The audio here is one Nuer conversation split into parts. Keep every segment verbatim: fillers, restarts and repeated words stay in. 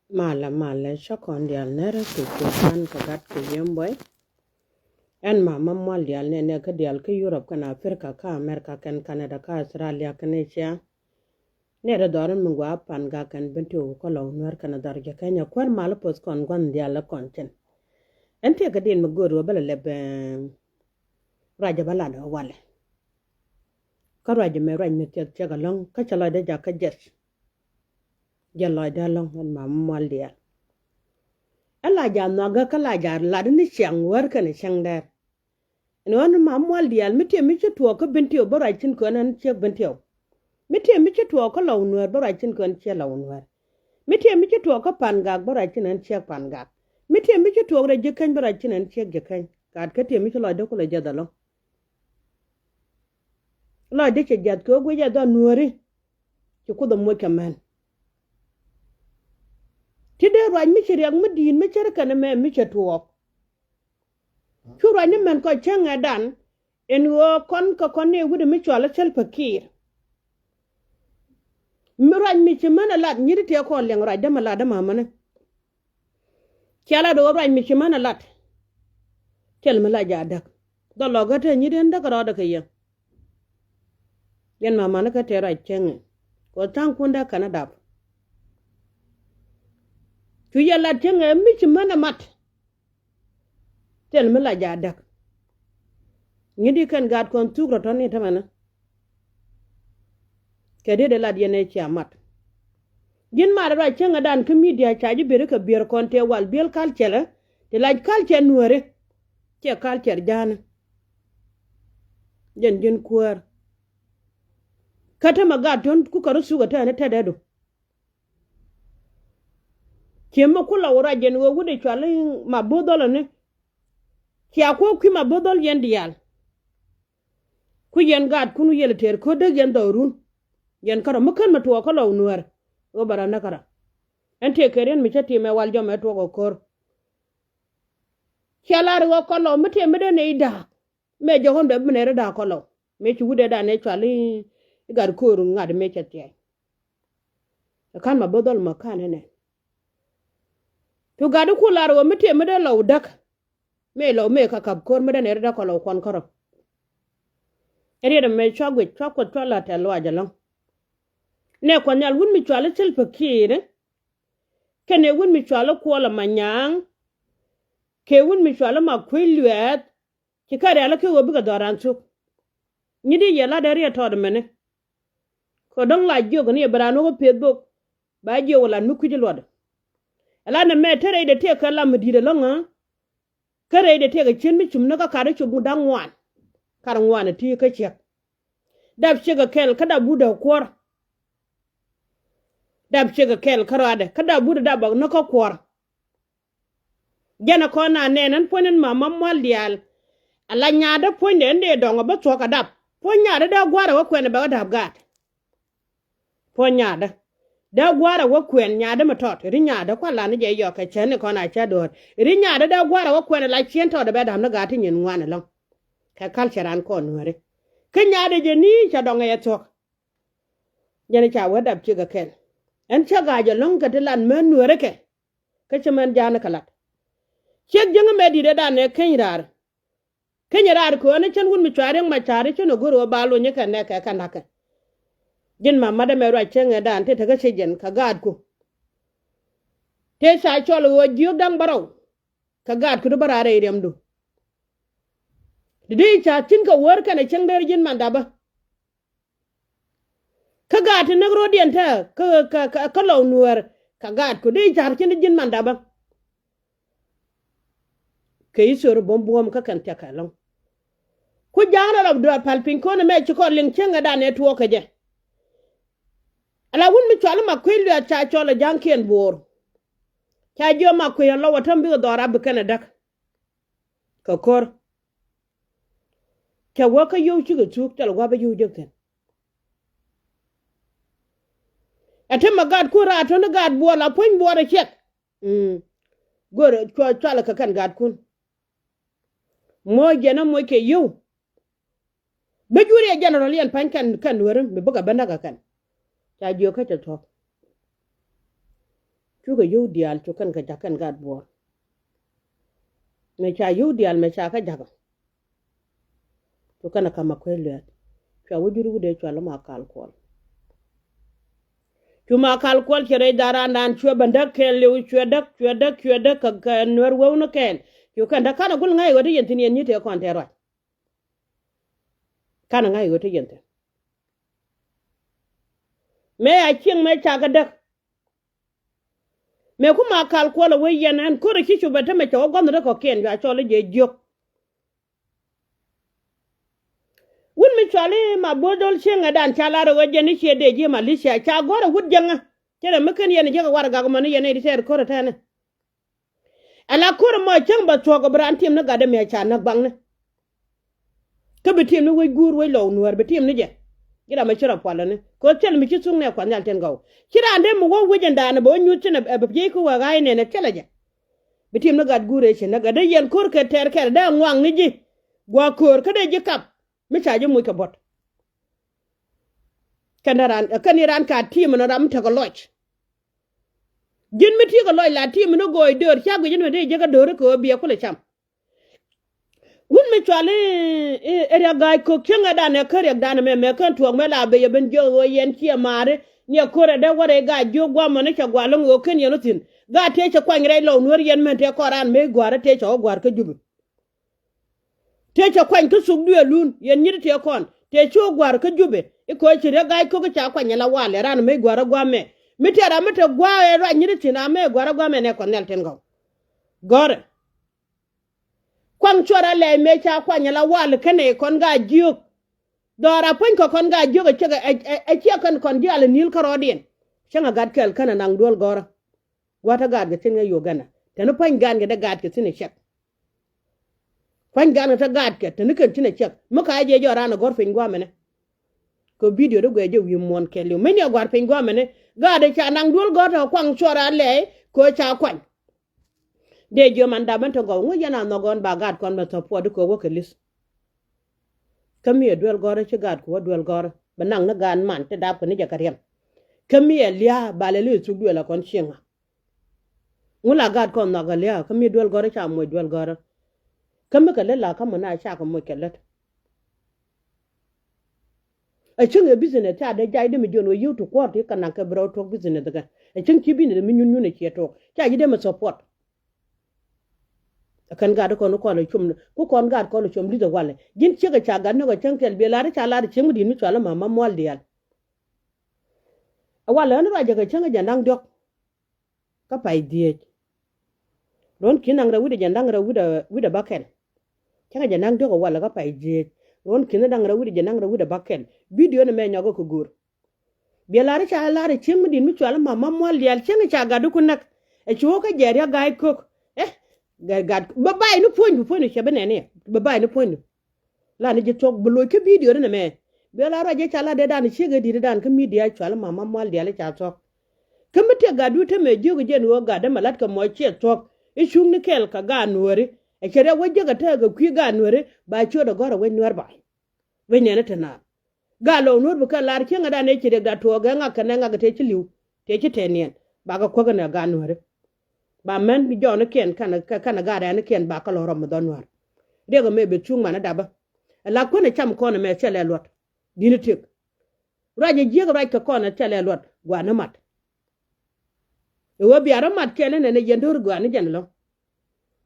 Malɛ, malɛ, cä kɔn diaal nɛrɛ kɛ ciöt dan kɛ gat kɛ yiem buɔy. Ɛn mama mual diaal nɛ nɛ kä diaal kä Europe kɛn Africa kä America kɛn Canada kä Australia kɛn Asia. Nɛ dee dhɔr in mi gua pan gak kɛn Bentiu kä Lɔw Nuɛr kɛn dhɔr jɛ Kenya kuäär mal poth kɔn gua̱n diaal kɔn cin. Ɛn tiɛ kɛ din mi go̱o̱r wä bä lɛ lɛp, eh, ruac jɛ bä lat ɛ walɛ. Kä ruac jɛ mɛ ruac mi thiɛth ciɛk ɛlɔ̱ŋ kä cɛ lɔcdɛ jak kä jɛth. Jɛ lɔcdä ɛlɔ̱ŋ ɛn mama mual diaal. Ɛ la ja nhɔakä kä la ja lat ni ciaŋ wär kɛn cäŋ dɛr. Ɛn ɣän mama mual diaal mi tiɛ mi ci tuɔɔk kä Bentiu bä ruac cin kön ɛn ciek Bentiu. Mi tiɛ mi ci tuɔɔk kä Lɔw Nuɛr bä ruac cin kön ciek Lɔw Nuɛr. Mi tiɛ mi ci tuɔɔk kä Pangak bä ruac cin ɛn ciek Pangak. Mi tiɛ mi ci tuɔɔk rɛy Jikäny bä ruac cin ɛn ciek Jikäny. Gat kä tiɛ mi ci lɔcdä kulɛ jɛth ɛlɔ̱ŋ. Lɔcdä cɛ jɛth kɛ ɣöö guic ɛ dhɔn Nuääri. Ci Kuoth ɛ moc kɛ män. Ti dee ruac mi ci riɛk mi di̱i̱t mi cär kɛn ɛmɛ mi cɛ tuɔɔk. Cu ruac ni män kɔc cäŋ ɛ dan ɛn ɣöö kɔn kɛ kɔn ni wi̱dɛ mi cɔal ɛ Salva Kiir. Mi ruac mi ci män ɛ lat nyit ti tëë kɔn liɛŋ ruac dämɛ lat dämɛ amäni. Cia lat ɣöö ruac mi ci män ɛ lat. Thil mi la ja däk dhɔl lɔkä te nyit in däk rɔɔdɛ kɛ yɛ. Yɛn mamani kä tëë ruac cäŋɛ kɛ tha̱a̱ŋkun dee kɛn a dap. Cu yɛ lat cäŋɛ mi ci män ɛ mat. Thil mi la ja däk. Nyit di kɛn gaat kɔn thuk rɔ tɔ̱ni tämɛnä. Kɛ dee dee lat yɛn ɛ cia mat. Ji̱n mat ruac cäŋɛ dan kä midia ca ji̱ bieri kɛ bier kɔn tëë wal biel culture ti lac culture Nuääri. Ciɛ culture ja̱a̱ni. Jɛn ji̱n kuäär. Kä tämɛ gaat tɔ̱n ku kɛ rɔ thuk ɛ tɛni tɛtdɛ du. Ciɛ mi ku la wä ruac yɛn ɣöö wut i̱ cual i̱ ma bo̱o̱th dhɔl ani. Cia kuɔ kui̱ ma bo̱o̱th dhɔl yɛn diaal. Ku yɛn gaatkun wi̱i̱ yɛl tëër ko̱t däk yɛn dhɔrun. Yɛn kärɔ mi kän mi tuɔɔk kä Lɔw Nuäär ɣöö bɛ rɔ näk kärɔ. Ɛn tëë kɛ riɛn mi cä ti̱i̱ mɛ wal jɔmɛ tuɔɔk ɛ ko̱r. Cia lar ɣöö kä Lɔw mi tëë mi dee nɛy da̱a̱k. Mëë jɔk ɣän bɛ bi nɛy rɔ da̱a̱k kä Lɔw mëë ci wut dee da̱a̱k nɛy cual i̱ gat ko̱r ŋa̱t mëë cɛ thia̱a̱c. Ɛ ka̱n ma bo̱o̱th dhɔl ma ka̱n ɛnɛ. Cu gat i̱ ku lar ɣöö mi tëë mi dee Lɔw däk. Mëë Lɔw mëë kä kap ko̱r mi dee nɛy rɔ da̱a̱k kä Lɔw kuɔn kärɔ. Ɛ riet ɛmɛ cua guic cua Kuoth cua la̱t tɛ̈th lɔaac ɛlɔ̱ŋ. Nɛ Kuɔth Nhial wut mi cual i̱ Salva Kiir. Kɛnɛ wut mi cual i̱ Kuɔl ɛ Manyaŋ. Kɛ wut mi cual i̱ Makuei Luɛth. Ci kɛ rial i̱ kɛ ɣöö bikɛ dhɔran thuk. Nyi di yɛ lat ɛ riet tɔɔt ɛmɛni. Kɛ dɔ̱ŋ la jiök ni yɛ bi raan wä kä Facebook. Ba jiök wä lat mi kui̱c i̱ luɔt. Ɛ lat nɛ mɛ te rɛy dee tëëk kɛ lam mi di̱i̱t ɛlɔ̱ŋ ɣä. Kä rɛy dee tëëk ɛ cien mi cum ni kä kat i̱ cum da̱ŋ ŋuan. Kat ŋuan ɛ ti̱i̱ kä ciek. Dap ciek ɛ kɛl kä dap wut ɛ kuɔr. Dap ciek ɛ kɛl kä rɔadɛ kä dap wut ɛ dap bak ni kä kuɔr. Jɛn ɛ kɔn a nɛn ɛn puɔ̱ny ɛn mama mual diaal. Ala nyaatdä puɔ̱nydɛ ɛn dee dɔ̱ŋ ɛ bä thuɔ̱k ɛ dap puɔ̱ny nyaatdä dee gua̱a̱r ɛ wä kuɛn ɛ bɛ wä da̱a̱p gaat. Puɔ̱ny nyaatdä dee gua̱a̱r ɛ wä kuɛn nyaatdä mi tɔt ri nyaatdä kuan lan ni jɛ yɔk kɛ cɛn ni kɔn a cä do̱r ri nyaatdä dee gua̱a̱r ɛ wä kuɛn ɛ la ciɛn tɔt ɛ bɛ da̱a̱p ni gaat ti nyin ŋuan ɛlɔ̱ŋ. Kɛ culture an kɔn Nuääri kä nyaatdä jɛ ni cɛ dɔ̱ŋ ɛ yɛ thuɔ̱k. Jɛn ca wä dap ciek ɛ kɛl. Ɛn cä ga̱a̱c ɛlɔ̱ŋ kɛ ti lat män Nuääri kɛ. Kä cä män ja̱a̱n kɛ lat. Ciek jiäŋä mɛ di̱t ɛ dan ɛ keny raar. Keny raar kɛ ɣän cän wut mi cua riäŋ ma ca̱a̱r cän ɛ go̱r ɣöö ba lony kɛ nɛɛkɛ kɛ na̱kɛ. Ji̱n ma matdä mɛ ruac cäŋɛ dan ti tekä cä jɛn kɛ gaatku. Tëë ca cɔl ɣöö jiök da̱ŋ bärɔw. Kɛ gaatku ti bä raar rɛy riɛmdu. Ti dee ca thi̱n kɛ wäär kɛnɛ cäŋ der ji̱n man dapä. Kä gaat ti näk ro̱diɛn te kä kä kä kä Lɔw Nuäär. Kä gaatku dee ca̱r cin ji̱n man dapä. Kɛ i̱ thöör buɔ̱m buɔ̱m kä kɛn thia̱k kɛ lɔ̱ŋ. Ku ja̱a̱n rɔ rɔp duaar pal piny ko̱n ɛmɛ ci kɔn liŋ cieŋɛ dan ɛ tuɔɔk kɛ jɛ. Ala wut mi cual i̱ Makuei Luɛth ca cɔl ɛ ja̱a̱ŋkiɛn bo̱o̱r. Ca jiök Makuei ɛ Lɔw ɛ täm bikɛ dhɔra bi kɛn ɛ däk. Kɛ ko̱r. Cɛ wä kä yio̱w cikɛ thuk thil gua̱a̱p ɛ yio̱w jek thi̱n. Ɛ te mɛ gaatkun raar tɔ̱ni gaat buɔɔr la puɔ̱ny buɔɔr ɛ ciɛk. Mm. Go̱o̱r cual cual kɛ kɛn gaatkun. Moc jɛn ɛ moc kɛ yio̱w. Bi juri ɛ general yɛn pa̱ny kɛn kɛn Nuääri mi bikɛ ben näk ɛ kɛn. Ca jiök kä cɛ thuɔ̱k. Cukɛ yio̱w diaal cu kɛn kɛ ja̱k kɛn gaat buɔ̱ɔ̱r. Mëë ca yio̱w diaal mëë ca kɛ ja̱kä. Cu kɛn ɛ ka̱m a kuec luɛɛt. Cua wä jur wut ëë cua lä Makal Kuɔl. Cu Makal Kuɔl cɛ rɛy dharan dan cuɛ ben däk kɛɛl liw cuɛ däk cuɛ däk cuɛ däk kɛ, kɛ Nuɛr wewni kɛɛl. Cu kɛn te ka̱n a gul ŋa̱c ɣöö te yɛn thi̱n yɛn nyi̱t tëë kɔn tɛɛr ruac. Ka̱n a ŋa̱c ɣöö te yɛn thi̱n. Mëë a cieŋ mëë ca kɛ däk. Mëë ku Makal Kuɔl a wee yɛn ɛn ko̱r a ci cupɛ te mɛ cɛ wä gua̱nh rɛ kɔ̱kiɛn cua cɔl i̱ jɛ jiök. Wut mi cɔal i̱ Mabuɔth Dol Cieŋ ɛ dan ca lar ɛ ɣöö jɛn i̱ ciɛ dee ji̱ Malicia ca gɔ̱r ɛ wut jäŋä. Cɛ rɛ mi ken yɛn i̱ jiäk ɛ warɛ gak mɔni yɛn i̱ di tɛɛr ko̱r ɛ tɛnɛ. Ala ko̱r ɛmɔ cäŋ bɛ thuɔ̱k ɛ bi raan tiɛm ni gatdɛ mi a ca näk baŋni. Kä bi tiɛm ni wec guur wec lɔw Nuäär bi tiɛm ni jɛ. Ji̱ ram ɛ ci rɔ pualä ni kɛ ɣöö thil mi ci thuŋ nɛ Kuɔth Nhial tin gɔw. Ci raan dee mi wä wec ɛn daanɛ bɛ wä nyuth thi̱n ɛ bi jiɛc kä wä ɣa̱c nɛn ɛ thilɛ jɛ. Bi tiɛm ni gat guur ëë ci näk ɛ dee yɛn ko̱r kɛ tɛɛr kɛl dee ŋuaŋni ji̱. Gua̱a̱k ko̱r kä dee ji̱ kap mi ca ji̱ muc kɛ buɔ̱t. Kɛn dee raan kɛn i̱ raan ka tiɛm ɛn ram mi tekɛ lɔc. Ji̱n mi ti̱i̱ kɛ lɔc la ti̱i̱ mi ni go̱o̱c döör ca guic in mi dee jiäkä döör i̱ kɛ ɣöö biɛ kulɛ cam. Wut mi cual i̱, i̱, i̱ riɛk ga̱a̱c kök cieŋɛ danɛ kä riɛk danɛ mɛ mɛ kän tuɔɔk mɛ la ben yɛ ben jiök ɣöö yɛn ciɛ maari. Niɛ ko̱rɛ dee wärɛ i̱ ga̱a̱c jiök gua̱a̱mɔni cɛ gua̱a̱ lo̱ŋ ɣöö ken yɛn wä thi̱n. Ga̱a̱c tëë cɛ kuany rɛy lɔw Nuäär yɛn mɛn tëë kɔn raan mëë gua̱a̱r tëë cɛ wä gua̱a̱r kä Jubɛ. Tëë cɛ kuany kä thuk duëë lun yɛn nyi̱t tëë kɔn tëë ci wä gua̱a̱r kä Jubɛ. I̱ ko̱ ci riɛk ga̱a̱c kök i̱ ca kuany yɛn la walɛ raan mëë gua̱a̱r ɛ gua̱a̱mɛ. Mi tëë ram mi te gua̱a̱r ɛ ruac nyi̱t thi̱n ram mëë gua̱a̱r ɛ gua̱a̱mɛ nɛ Kuɔth Nhial tin gɔw. Gɔ̱rɛ. Kuaŋ cuɔr alɛy mëë ca kuany ala wal kɛnɛ kɔn ga jiök. Dhɔra puɔ̱ny kɛ kɔn ga jiök ɛ ciɛ kɛn kɔn jial ɛ ni̱i̱l kärɔɔdiɛn. Cäŋ ɛ gat kɛl känɛ naŋ duel gɔ̱rä. Gua̱a̱th ɛ gaatkɛ thi̱n ɛ Uganda tɛn pua̱ny gaatkɛ dee gaatkɛ thi̱n ɛ cɛk. Pua̱ny gaatkɛ te gaatkɛ tɛn kɛn thi̱n ɛ cɛk mi ka jɛ jɔɔran ɛ gɔ̱r piny gua̱a̱mɛnɛ. Kɛ bidio dee guɛc jɛ wi̱i̱ muɔ̱ɔ̱n kɛɛliw mi ni ɛ gua̱r piny gua̱a̱mɛnɛ. Gaat ɛ ca naŋ duel gɔ̱r tɛ kuaŋ cuɔr alɛy kɛ ca kuany. Dee jiö man dap ɛn te gɔw ŋu yɛn a nhɔk ɣɔn ba gaat kɔn bɛ thɔp puɔt i̱ kɛ wä kɛ li̱th. Kä mi ɛ duel gɔ̱rä ci gaat kɛ wä duel gɔ̱rä bɛ naŋ ni gaat man ti dap kɛ ni jɛ kɛ riɛm. Kä mi ɛ lia̱a̱ ba lɛ li̱th thuk duel ɛ kɔn cieŋ ŋa. Ŋu la gaat kɔn nhɔk ɛ lia̱a̱ kä mi duel gɔ̱rä ca moc duel gɔ̱rä. Kä mi kɛ lät la kä mɔ na ca kɛ moc kɛ lät. Ɛ cäŋ ɛ business ca dee jay dee mi jiön wä yio̱w ti kuɔr ti kɛ naŋ kɛ bi rɛw tuɔk business kɛ. Ɛ cäŋ ci business mi nyun nyun ɛ ciɛ tuɔk ca ji̱ dee mi support. Ɛ kɛn gat kɔn kɔn ɛ com ku kɔn gat kɔn ɛ com li̱th ɛ walɛ ji̱n ciek ɛ ca gat ni kɛ cäŋ kɛl biɛ lar ca lar cieŋ mi di̱i̱t mi cual ɛ ma ma mual diaal. Ɛ walɛ ɣän ruac jɛ kɛ cäŋ ɛ jɛ naŋ diɔ̱k. Kä pay dhieec. Ruɔ̱n ki̱n da̱ŋ rɛw wi̱cdɛ jɛn da̱ŋ rɛw wi̱cdɛ, wi̱cdɛ bäkɛl. Cäŋɛ jɛ na̱ŋ diɔ̱k ɛ walɛ kä pay dhieec. Ruɔ̱n ki̱n da̱ŋ rɛw wi̱cdɛ jɛn da̱ŋ rɛw wi̱cdɛ bäkɛl. Bidio ni mɛ nyɔkɛ kɛ go̱o̱r. Biɛ lar i̱ ca lar i̱ cieŋ mi di̱t mi cual i̱ ma ma mual diaal cieŋ i̱ ca gat i̱ ku näk. Ɛ ci wä kä jɛ riak ga̱a̱c ko̱k. Eh, gat, gat bä bay ni puɔ̱nydu puɔ̱nydu cɛ bi nɛn i̱ bä bay ni puɔ̱nydu. Lan ji̱ thuɔ̱k bi loc kä bidio ni nɛmɛ. Biɛ la ruac jɛ ca la dee dan ciek ɛ di̱t dan kä midia cual ma ma mual diaal ca thuɔ̱k. Kä mi tiɛ gatdu te mɛ jiök jɛn ɣöö gatdä mɛ la̱t kɛ mɔc ciɛ thuɔ̱k i̱ cuŋni kɛl kɛ gaat nuääri. Ɛ cɛ rɛ wec jiäk ɛ tɛɛk kɛ kui̱ gaat nuääri ba ciöt ɛ gɔ̱r ɛ wec nuäär ba. Wec nɛn ɛ te naath. Gaat lɔw nuäär bi kɛ lar cieŋɛ dan ëë ci riɛkda tuɔɔk ɛ ŋak kɛnɛ ŋak ɛ tëë ci li̱w. Tëë ci tɛn niɛn bakɛ kuäk ɛn ɛ gaat nuääri. Ba män jɔɔnikiɛn kɛnɛ, kɛnɛ gaat ɛnikiɛn bakɛ lɔ rɔm mi dhɔn nuäär. Riɛk ɛmɛ bi thuŋ man ɛ dapä. Ɛ la kuän ɛ cam kɔn ɛmɛ thilɛ luɔt. Di̱n ɛ tiek. Ruac ɛ jiäk ruac kɛ kɔn ɛ thilɛ luɔt gua̱a̱n ɛ mat. Ɛ ɣöö bia rɔ mat kɛn ɛnɛn ɛ yɛn do̱r gua̱a̱n ɛ jɛn ɛlɔ̱ŋ.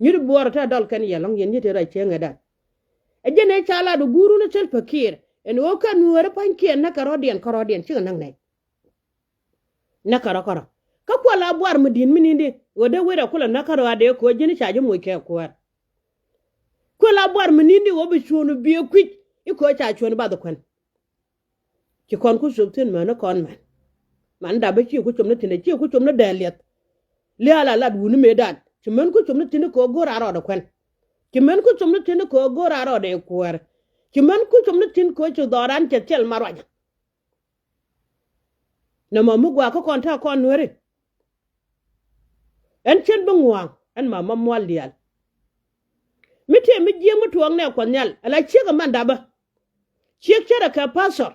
Nyuti buɔɔr ɛ te dɔl kɛn yɛ lɔ̱ŋ yɛn nyiet ɛ ruac cieŋ ɛ dan. Ɛ jɛn ɛ ca lat ɛ guurun ɛ thil pekir ɛn ɣöö kɛn nuääri pa̱nykiɛn näk kɛ rɔ̱diɛn kärɔ̱diɛn cikɛ näk nɛy. Näk kärɔ̱ kärɔ̱ kä kuɛ la buar mi di̱i̱t mi ni̱n di ɣöö dee wec rɔ kulɛ näk kärɔ̱ a dee ko̱ ji̱n ca ji̱ moc kɛ kuäär. Kuɛ la buar mi ni̱n di ɣöö bi cuɔ̱ɔ̱n biɛ kui̱c i̱ ko̱ ca cuɔ̱ɔ̱n bath kuɛn. Ci kɔn ku cop thi̱n mäni kɔn mɛn. Man dap bä ciɛ ku cop ni thi̱n ɛ ciɛ ku cop ni dɛɛl liɛth. Liaal a lat wuni mëëdan ci män ku cop ni thi̱n i̱ ko̱ go̱o̱r a rɔɔdɛ kuɛn. Ci män ku cop ni thi̱n i̱ ko̱ go̱o̱r a rɔɔdɛ kuäär. Ci män ku cop ni thi̱n ko̱ ci dhɔran cɛ thil ma ruac. Nɔmɔ mi gua̱a̱k kä kɔn ta̱a̱ kɔn nuääri. Ɛn cän bi ŋua̱a̱ŋ ɛn ma ma mual diaal. Mi tëë mi jiääk mi tuɔɔk nɛ kuɔth nhial ala ciek ɛ man dapä. Ciek cärɛ kɛ pastor.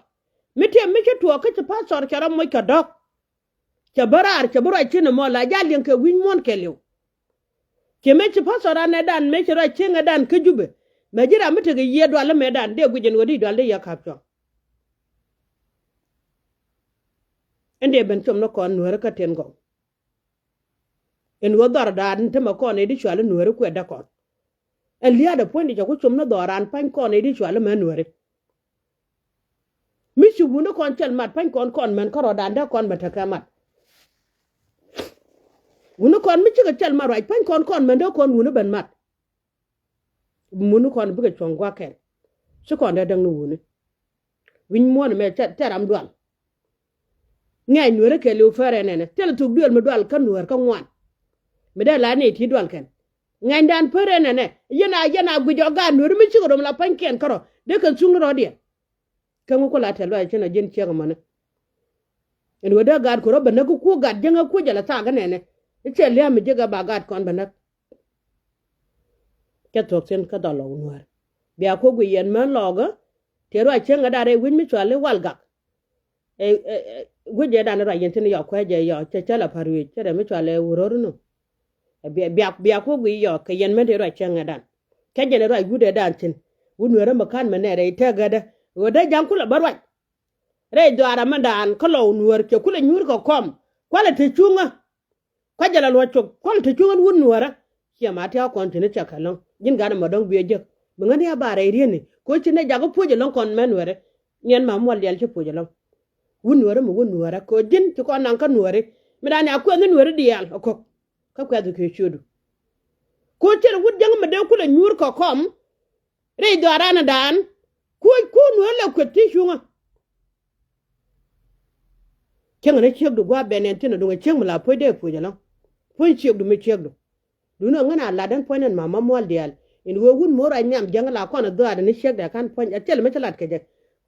Mi tëë mi ci tuɔɔk kä ci pastor cɛ rɔ moc kɛ dɔ̱k. Cɛ bä raar, cɛ bä ruac cin ɛmɔ la jal liɛŋ kɛ wi̱c muɔ̱ɔ̱n kɛɛliw. Cɛ mëë ci pastor an ɛ dan mëë cɛ ruac cieŋ ɛ dan kä Jubɛ. Mɛ ji̱ ram mi tekɛ yiëë dual ɛmɛ dan dee guic ɛn ɣöö di dual dee yɛ ka̱p cuɔ̱ŋ. Ɛn dee ben com ni kɔn nuäärä kä tin gɔw. Ɛn ɣöö dhɔr daat ni temɛ kɔn ɛ di cual nuäärä kuɛ däkɔn. Ɛn lia̱a̱dɛ puɔ̱nyni cɛ ku com ni dhɔran pa̱ny kɔn ɛ di cual mɛ nuäri. Mi ci wuni kɔn cɛl mat pa̱ny kɔn kɔn mɛn kärɔɔdan dee kɔn mɛ tekɛ mat. Wuni kɔn mi cikɛ cɛl mat ruac pa̱ny kɔn kɔn mɛn dee kɔn wuni ben mat. Wuni kɔn bikɛ cuɔ̱ŋ gua̱kɛn. Ci kɔn dee däŋ ni wuni. Wi̱ny muɔ̱ɔ̱n mɛ tɛ ram dual. Ŋɛ̈c nuäärä kɛɛliw pär ɛn ɛnɛ thilɛ thuk duël mi dual kä nuäär kä ŋuan. Mi dee la nɛy ti dual kɛn. Ŋɛ̈nydan pär ɛn ɛnɛ yɛn a yɛn a guic ɔ gaat nuäärä mi cikɛ rom la pa̱nykiɛn kärɔ̱ dee kɛn thuŋ ni rɔ̱diɛn. Kä ŋu ku la tɛl ruac cin ɔ ji̱n ciɛk ɛmɔni. Ɛn ɣöö dee gaat ku rɔ̱ bɛ näk ku gat jiäŋä ku jɛ la thaak ɛn ɛnɛ. I̱ cɛ lia̱a̱ mi jiäk ɛ ba gaat kɔn bɛ näk. Cä thuɔ̱k thi̱n kä dhɔl lɔk nuäär. Bia kuɔk guic yɛn män lɔɔkä. Tiɛ ruac cieŋ ɛ da̱r ɛ wi̱c mi cuali wal gak. Ɛ, ɛ, ɛ, guic jɛ dan ruac yɛn thi̱n yɔk kuɛ jɛ yɔk cɛ cä la pa̱r wi̱c cä rɛ mi cuali wuror nu. Ɛ bia, bia, bia kuɔk guic yɔk kɛ yɛn män tiɛ ruac cieŋ ɛ dan. Kɛ jɛn ɛ ruac wut ɛ dan thi̱n. Wut nuäärä mi ka̱n mɛ nɛ rɛy tɛk gädä. Ɣöö dee ja̱ŋ kulɛ bä ruac. Rɛy dhuaara mɛn daan kä lɔw nuäär cɛ kulɛ nyuur kɛ kɔm. Kualɛ te cuŋä. Kua̱c jɛ la luɔ̱c cok kuɔl te cuŋ ɛn wut nuäärä. Ciɛ ma tia̱a̱ kɔn ti̱n i̱ cak kɛ lɔ̱ŋ ji̱n gat ɛmɔ dɔ̱ŋ biɛ jek. Bi ŋäni a ba rɛy rietni koci nɛ jakä puɔ̱c ɛlɔ̱ŋ kɔn mɛ nuäärä. Niɛn ma muɔl diaal ci puɔ̱c ɛlɔ̱ŋ. Wut nuäärä mi wut nuäärä koci ji̱n ci kɔn naŋ kä nuääri. Mi da̱a̱n ya kuɛth ni nuääri diaal ɛ kɔk. Kä kuɛth kɛ ciötdu. Koci cɛl wut jäŋ mi dee kulɛ nyuur kɛ kɔm. Rɛy dhɔaaran ɛ daan. Kuɔc kuɔn nuäärä lɛ kueth ti cuŋä. Cieŋ ni ciekdu gua̱a̱p bɛn ɛn thi̱n aduŋ ɛ cieŋ mi la puɔ̱c dee puɔ̱c ɛlɔ̱ŋ. Puɔ̱ny ciekdu mi ciekdu. Duundɛ ɣän a lat ɛn puɔ̱ny ɛn mama mual diaal in ɣöö wun mo̱o̱r a nyam jiäŋ la kɔn a dhɔaar ɛn i̱ ciekdɛ ka̱n puɔ̱ny a thil mi ci lat kɛ jɛ.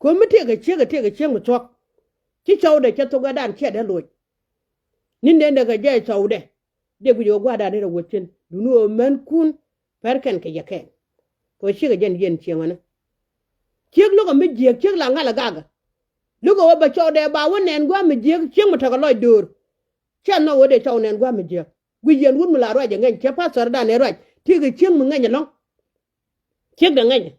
Ko̱ mi tëëkɛ ciek ɛ tëëkɛ cieŋ mi thuɔ̱k. Ci cɔwdɛ cɛ thok ɛ dan ciɛ dee loc. Ni̱n dee dee kɛ jɛ cɔwdɛ. Dee guic ɣöö gua̱a̱r dan in rɛ wä cin duundɛ ɣöö mänkun. Pɛr kɛn kɛ yɛ kɛn. Kɛ ɣöö ciek ɛ jɛn yɛn cieŋ ɛnɛ. Ciek lo̱kɛ mi jiääk ciek la ŋa̱l ɛ gakɛ. Lo̱kɛ ɣöö bɛ cɔwdɛ ba wä nɛn gua̱a̱r mi jiääk cieŋ mi tekɛ lɔc döör. Cɛ nhɔk ɣöö dee cɔw nɛn gua̱a̱r mi jiääk. Guic yɛn wut mi la ruac ɛ ŋɛny cɛ pathɔrdan ɛ ruac. Tëëkɛ cieŋ mi ŋɛny ɛlɔ̱ŋ. Ciekdɛ ŋɛnyɛ.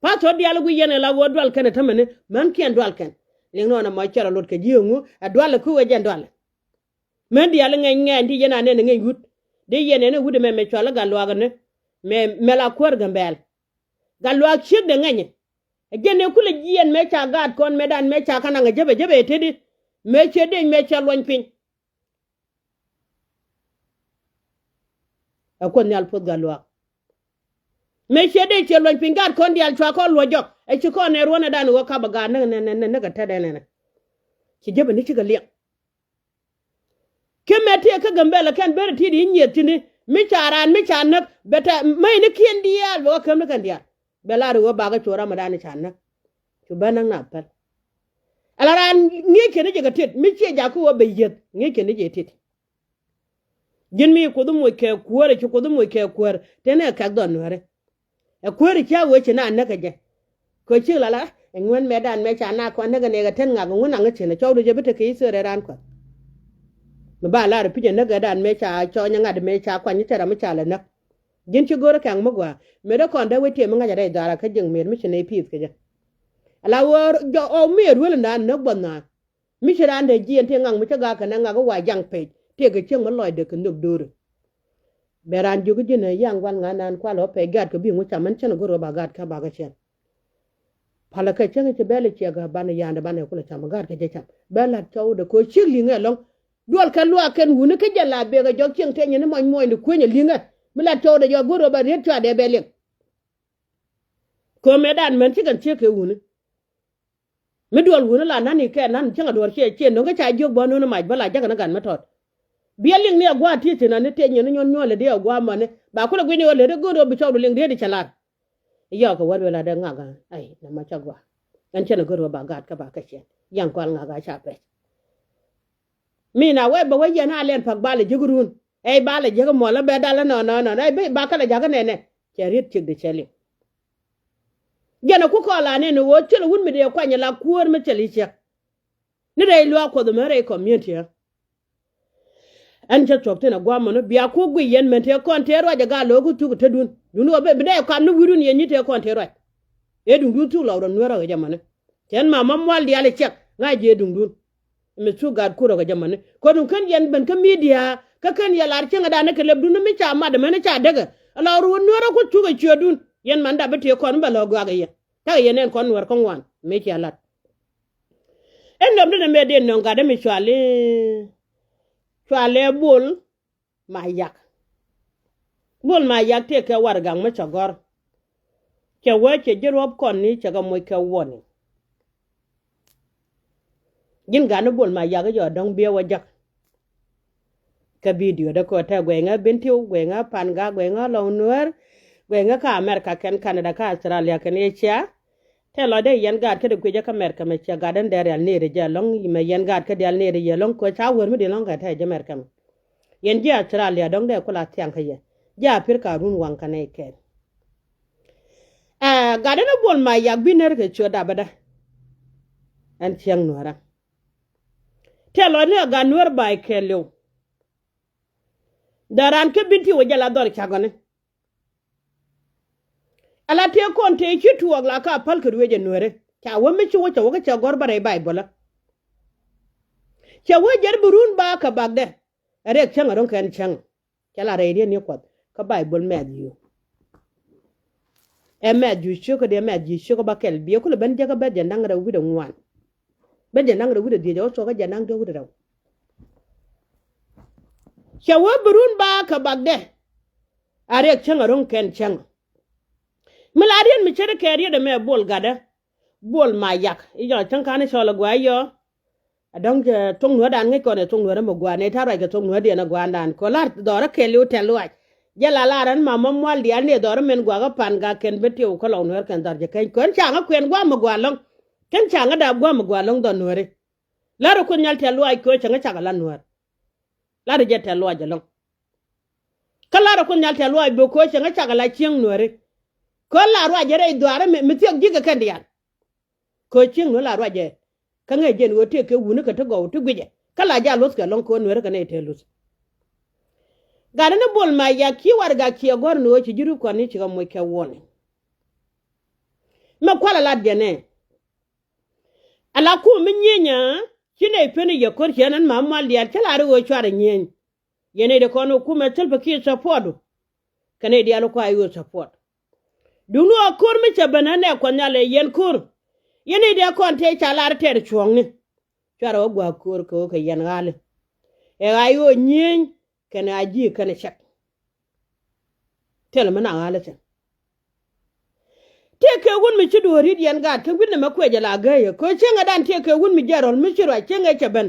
Pathɔr diaal guic yɛn ɛ la ɣöö dual kɛn ɛ tämɛni mänkiɛn dual kɛn. Liŋ nɔɔnɛ mɔ cɛ rɔ lot kɛ ji̱ ɛŋu ɛ dualɛ ku ɛ jɛn dualɛ. Män diaal ŋɛny ŋɛny ti yɛn a nɛn ɛ ŋɛny wut. Dee yɛn ɛn ɛ wut ɛmɛ mɛ cual ɛ gat luaak ɛnɛ. Mɛ mɛ la kuäär Gambɛl. Gat luaak ciekdɛ ŋɛnyɛ. Ɛ jɛn ɛ kulɛ jiɛn mɛ ca gaat kɔn mɛ dan mɛ ca kɛ naŋ ɛ jäpɛ jäpɛ ɛ tetdi. Mɛ cɛ dec mɛ cɛ luɔny piny. Ɛ kuoth nhial puɔth gat luaak. Mëë ciɛ dee ciɛ luɔny piny gaat kɔn diaal cua kɔn luɔc jɔk ɛ ci kɔn ɛ ruɔ̱n ɛ dan ɣöö kap ɛ gaat näk näk näk näk ɛ tɛt ɛn ɛn ɛ. Ci jepɛ ni cikɛ liɛŋ. Kä mɛ tëë kä Gambɛl ɛ kɛn ber ɛ ti̱i̱t i̱ nyieth ti̱ni mi ca raan mi ca näk bɛ tɛ mäcnikiɛn diaal bɛ wä käm ni kɛn diaal. Bɛ lar i̱ ɣöö bakɛ cu ram ɛ dan i̱ ca näk. Cu bä näk na päl. Ala raan ŋi̱i̱c kɛn i̱ jɛ kɛ tet mi ciɛ jakä ɣöö bɛ yieth ŋi̱i̱c kɛn i̱ jɛ tet. Ji̱n mi Kuoth i̱ moc kɛ kuäärä ci Kuoth i̱ moc kɛ kuäär tenɛ kɛk dhɔn nuääri. Ɛ kuäärä cia ɣöö ci na näk kɛ jɛ. Kɛ cik lala ɛ ŋuän mɛ dan mɛ ca na kɔn näk ɛ nɛɛkɛ ten ŋak ŋun aŋä cin ɛ cɔwdɛ jɛ bi te kɛ i̱ thöörɛ raan kuath. Mi ba lar ɛ pi̱c ɛ näk ɛ dan mɛ ca cɔny ɛ ŋa̱t mɛ ca kuany i̱ cɛ ram i̱ ca lɛ näk. Ji̱n ci go̱o̱rä kɛ̈ŋ mi gɔaa mëë dee kɔn dee wec tiɛm mi ŋa̱c a rɛy dhɔaar a kä jiäk mëë mi ci nɛy pi̱i̱th kɛ jɛ. Ala ɣöö jɔk ɣɔw mëë ruel in daan näk buɔth naan. Mi ci raan dee jiɛn ti ŋak mi ci gak kɛn ɛ ŋak i̱ wa jaŋ pɛc tëëkɛ cieŋ mi lɔcdɛ kɛ nhök do̱ri. Bɛ raan jiök i̱ ji̱n ɛ yaŋ gua̱l ŋa̱n naan kual ɣä pɛc gat kɛ bi ŋu cam ɛn cän go̱r ɣä ba gat kä ba kä cɛn. Palä kɛ cäŋ ci bɛl i̱ ciɛk ɣä banɛ ya̱a̱ndɛ banɛ kulɛ cam gat kɛ jɛ cam bɛ la̱t cɔwdɛ kɛ ɣöö ciek li̱ŋɛ ɛlɔ̱ŋ. Duɔl kɛ luaak kɛn wuni kä jɛ la bek ɛ jɔk cieŋ tëë nyini mɔc muɔcni kuenyɛ li̱ŋɛ. Mi lat cɔwdɛ jɔk go̱r ɣöö ba riet cuadɛ bɛ liŋ. Köömɛ dan män ci kɛn ciek kɛ wuni. Mi duɔl wuni la nani kɛ nan cieŋ a duɔr ciɛ ciɛ no̱ŋ kä ca jiök bä nuni mac bä la jäk ni gan mi tɔt. Biɛ liŋ ni a gua̱a̱ ti thi̱n ani tëë nyini nyuɔn nyuɔn lɛ di a gua̱a̱ mäni ba kulɛ gui̱ni ɣöö lɛ di go̱r ɣöö bi cɔwdɛ liŋ riet i̱ cɛ lar. I̱ yɔɔk kɛ wät wël adɛ ŋak ɛ ai nɛ ma ca gɔaa. Ɛn cɛn a gör wä ba gaat kä ba kä ciɛn yaŋ kɔal ŋak a ca pɛc. Mi na wee bɛ wä yɛn a lɛn pa̱k ba lɛ ji̱k run ɛy ba lɛ ji̱k muɔl ɛ bɛ dal ɛ nɔnɔnɔn ɛy ba kä lɛ ja̱k ɛ nɛnɛ. Cɛ riet ciek di cɛ liŋ. Jɛn a ku kɔɔl a nɛn ɛ ɣöö cil wun mi dee kuany ɛ la kuäär mi cil i̱ ciɛk. Ni rɛy luaak kuɔth ɛmɛ rɛy community ɛ. Ɛn cä thuɔ̱k thi̱n a gua̱a̱mɔni bia ku guiy yɛn mɛn tëë kɔn tëë ruac a gaa lo̱o̱k ku thuk tä duun. Duun ɣöö bi dee kam ni wi̱i̱dun yɛn nyi tëë kɔn tëë ruac. Ëë duŋdun thuk lɔw rɔ nueer ɣä kɛ jɛ mɔni. Cɛn ma ma mual diaal ɛ ciɛk ŋa̱c jɛ duŋdun. Mi thuk gaat kur ɣä kɛ jɛ mɔni kɔn duŋ kän yɛn ben kä midia kä kän yɛ lar cieŋädan ni kɛ lɛpdun mi ca mat ɛmɛn ca däkɛ. Ala ruun nueer ɣä ku thuk ɛ ciötdun yɛn man dap bi tëë kɔn bɛ lɔ gɔak ɛ yɛ. Takɛ yɛn ɛn kɔn nueer kä ŋuan mëë cia lat. Ɛn nömdä ni mëë dee nöŋ gatdä mi cuali cuali bol. Ma yak. Bol ma yak tëë kɛ warɛgak mi cɛ gɔ̱r. Cɛ wee cɛ ji̱ ruɔ̱p kɔn ni cɛ kɛ moc kɛ wuɔni. Ji̱n gat ni bol ma yak i̱ jɔɔ dɔ̱ŋ biɛ wä jäk. Kä bidio dee kɔ tɛ guɛy ŋä Bentiu, guɛy ŋä Panga, guɛy ŋä Lɔw Nuäär, guɛy ŋä kä America kɛn Canada kä Australia kɛn Asia. Tɛ lɔcdä yɛn gaat kädi kui̱cä kä America mɛ ciɛ gat in dee rial nɛɛri jɛ ɛlɔ̱ŋ mɛ yɛn gaat kä dial nɛɛri jɛ ɛlɔ̱ŋ kɛ ca wär mi di lɔ̱ŋ kɛ tɛ jɛ America mɛ. Yɛn ji̱ Australia dɔ̱ŋ dee kula thiaŋ kä yɛ ji̱ Africa run waŋ kä nɛy kɛn. Ɛ gat in a buɔl ma yak bi ner kɛ ciö dapä dä. Ɛn ciɛŋ nuäärä. Tɛ lɔcni a gat nuäär bay kɛɛliw. Dhɔran kä Bentiu wä jɛ la dhɔr cagɔni. Ala tëë kɔn tëë ci tuɔɔk la ka päl kɛ ruëëc ɛ nuääri ca wä mi ci wä cɛ wä kä cɛ gɔ̱r bä rɛy Bayböl ɛ. Cɛ wä jɛr bi run ba kɛ bakdɛ. Ɛ riɛk cäŋ ɛ ro̱ŋ kɛn cäŋ. Cɛ la rɛy riet ni Kuɔth kä Bayböl Mɛthiu. Ɛ Mɛthiu ciökä dee Mɛthiu ciökä bä kɛl biɛ kulɛ ben jäkä beth jɛ naŋ rɛw wi̱dɛ ŋuan. Beth jɛ naŋ rɛw wi̱dɛ dhiec ɛ wä thuɔkä jɛ naŋ dee wi̱dɛ rɛw. Cɛ wä bi run ba kɛ bakdɛ. A riɛk cäŋ a ro̱ŋ kɛn cäŋ. Mi la riet mi ce̱t kɛ riet ɛmɛ buɔl gatdä. Buɔl ma yak i̱ jɔl cäŋ ka̱n i̱ cɔl ɛ gua̱a̱c yɔ. A dɔ̱ŋ cɛ thok nuäärdan ŋäc kɔn ɛ thok nuäärä mi gua̱a̱ nɛ ta̱a̱ ruac kɛ thok nuäärdiɛn ɛ gua̱a̱ndan kɔ la̱r dhɔrä kɛɛliw tɛl luaac. Jɛ la la̱r ɛn ma ma mual diaal ni ɛ dhɔrä min gua̱a̱k ɛ Panga kɛn Bentiu kä Lɔw Nuäär kɛn dhɔr jɛ kɛny kɔn ca̱ŋä kuɛn gua̱a̱m mi gua̱a̱ lɔ̱ŋ. Kɛn ca̱ŋä daap gua̱a̱m mi gua̱a̱ lɔ̱ŋ dhɔr nuääri. La̱rä Kuoth Nhial tɛl luaac kɛ ɣöö cäŋä cakɛ la nuäär. La̱rä jɛ tɛl luaac ɛlɔ̱ŋ. Kä la̱rä Kuoth Nhial tɛl luaac bɛ kɛ ɣöö cäŋä cakɛ la cieŋ nuääri. Kɛ ɣöö la ruacɛ rɛy dhuaarä mi thiäk ji̱ kɛ kɛn diaal. Kɛ ɣöö cieŋ nuäär la ruacɛ. Kä ŋäc jɛn ɣöö tëëkɛ wuni kɛ ti gɔw ti guicɛ kä la jal luɔ̱thkɛ ɛlɔ̱ŋ kɛ ɣöö nuääri kɛ nɛy tëë luth. Gatdä ni buɔl ma yak ci warɛgak ciɛ gɔ̱r ni ɣöö ci ji̱ ruk kɔn ni cikɛ moc kɛ wuɔni. Mɛ kualɛ lat jɛn ɛ. Ala kum mi nyieny ɛ ci nɛy pen i̱ yɛ ko̱r ciɛn ɛn ma mual diaal cä la ri ɣöö cuarɛ nyieny. Yɛn nɛy di kɔn ɣöö kumɛ thil pɛ kiɛ support du. Kɛ nɛy diaal ɣöö kua i̱ ɣöö support. Duŋni ɣöö ko̱r mi cɛ ben ɣän ɛ Kuɔth Nhial ɛ yɛn ko̱r. Yɛn nɛy diaal kɔn tëë ca lar tɛɛr cuɔ̱ɔ̱ŋni. Cuarɛ ɣöö gua̱a̱k ko̱r kɛ ɣöö kɛ yɛn ɣa̱li. Ɛ ɣa̱c ɣöö nyieny kɛnɛ a ji̱ kɛnɛ cɛk. Thilɛ mi na ɣa̱lä thi̱n. Tëëkɛ wun mi ci duɔ̱ɔ̱r ri̱t yɛn gaat kä wi̱n nɛmɛ kuecɛ la gäyä kɛ cieŋädan tëëkɛ wun mi jiɛn rɔ̱l mi ci ruac cieŋɛ cɛ ben.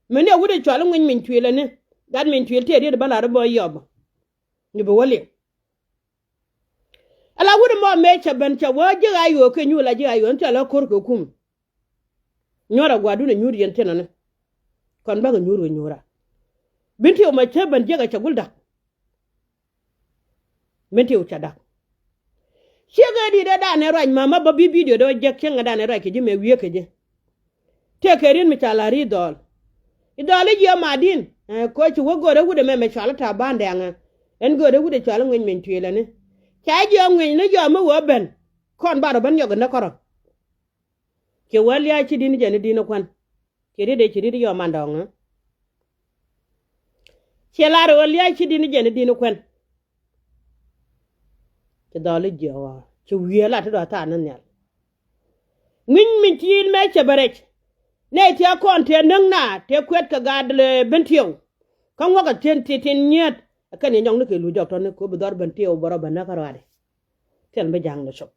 Mi ni a wut ɛ cual i̱ ŋuiny miny tuilɛ ni gat miny tuil tëë riet bä la̱r i̱ bä yɔp. Ni bi wä liŋ. Ala wut ɛmɔ mëë cɛ ben cɛ wä ji̱ ɣa̱c ɣöö kɛ nyuur la ji̱ ɣa̱c ɣöö ni thilɛ ko̱r kɛ kum. Nyuɔ̱r a gua̱dun a nyuur yɛn thi̱n ɔni. Kɔn bäkɛ nyuur kɛ nyuura. Bin tiw ma cä ben jiäk a cɛ gul da̱k. Bin tiw cɛ da̱k. Ciek ɛ di̱t ɛ danɛ ruac ma̱a̱ ma bä bi bidio dee wä jiäk cieŋ ɛ danɛ ruac kɛ ji̱ mëë wiee kɛ ji̱. Tëëkɛ riet mi ca la̱r i̱ dhɔl. I̱ dhɔl i̱ jiɛ madin. Ɛ koci wä go̱o̱rä wut ɛmɛ mɛ cual i̱ ta̱a̱ ba̱a̱n dɛŋɛ. Ɛn go̱o̱rä wut ɛ cual i̱ ŋueny meny tuëëlɛni. Ca i̱ jiɛ ŋueny ni jɔam mi wee ben. Kɔn bar ɔ ben yɔk in näk kärɔ̱. Ci wä lia̱a̱ ci di̱n jɛn i̱ di̱n i̱ kuän. Ci ri̱t ëë ci ri̱t i̱ yɔ mandɔɔŋä. Ci lar i̱ wä lia̱a̱ ci di̱n jɛn i̱ di̱n i̱ kuän. Ci dhɔl i̱ jiɔɔk ɣɔɔ ci wiee lat ti dɔ̱ thaar ni nhial. Ŋui̱ny min ti̱i̱l mëë cɛ bɛ rɛc. Nɛy tiɛɛk kɔn tëë näk na tëë kuɛt kɛ gaat lɛ ben tiɛw. Kä ŋuɔ̱kɛ thi̱n ti tin nyiet. Ɛ kɛn yɛ nyɔkni kɛ luc jɔk tɔ̱ni kɛ ɣöö bi dhɔr ben tiɛw bɛ rɔ ben näk kä ruaadɛ. Thil bi ja̱a̱ŋ ni cop.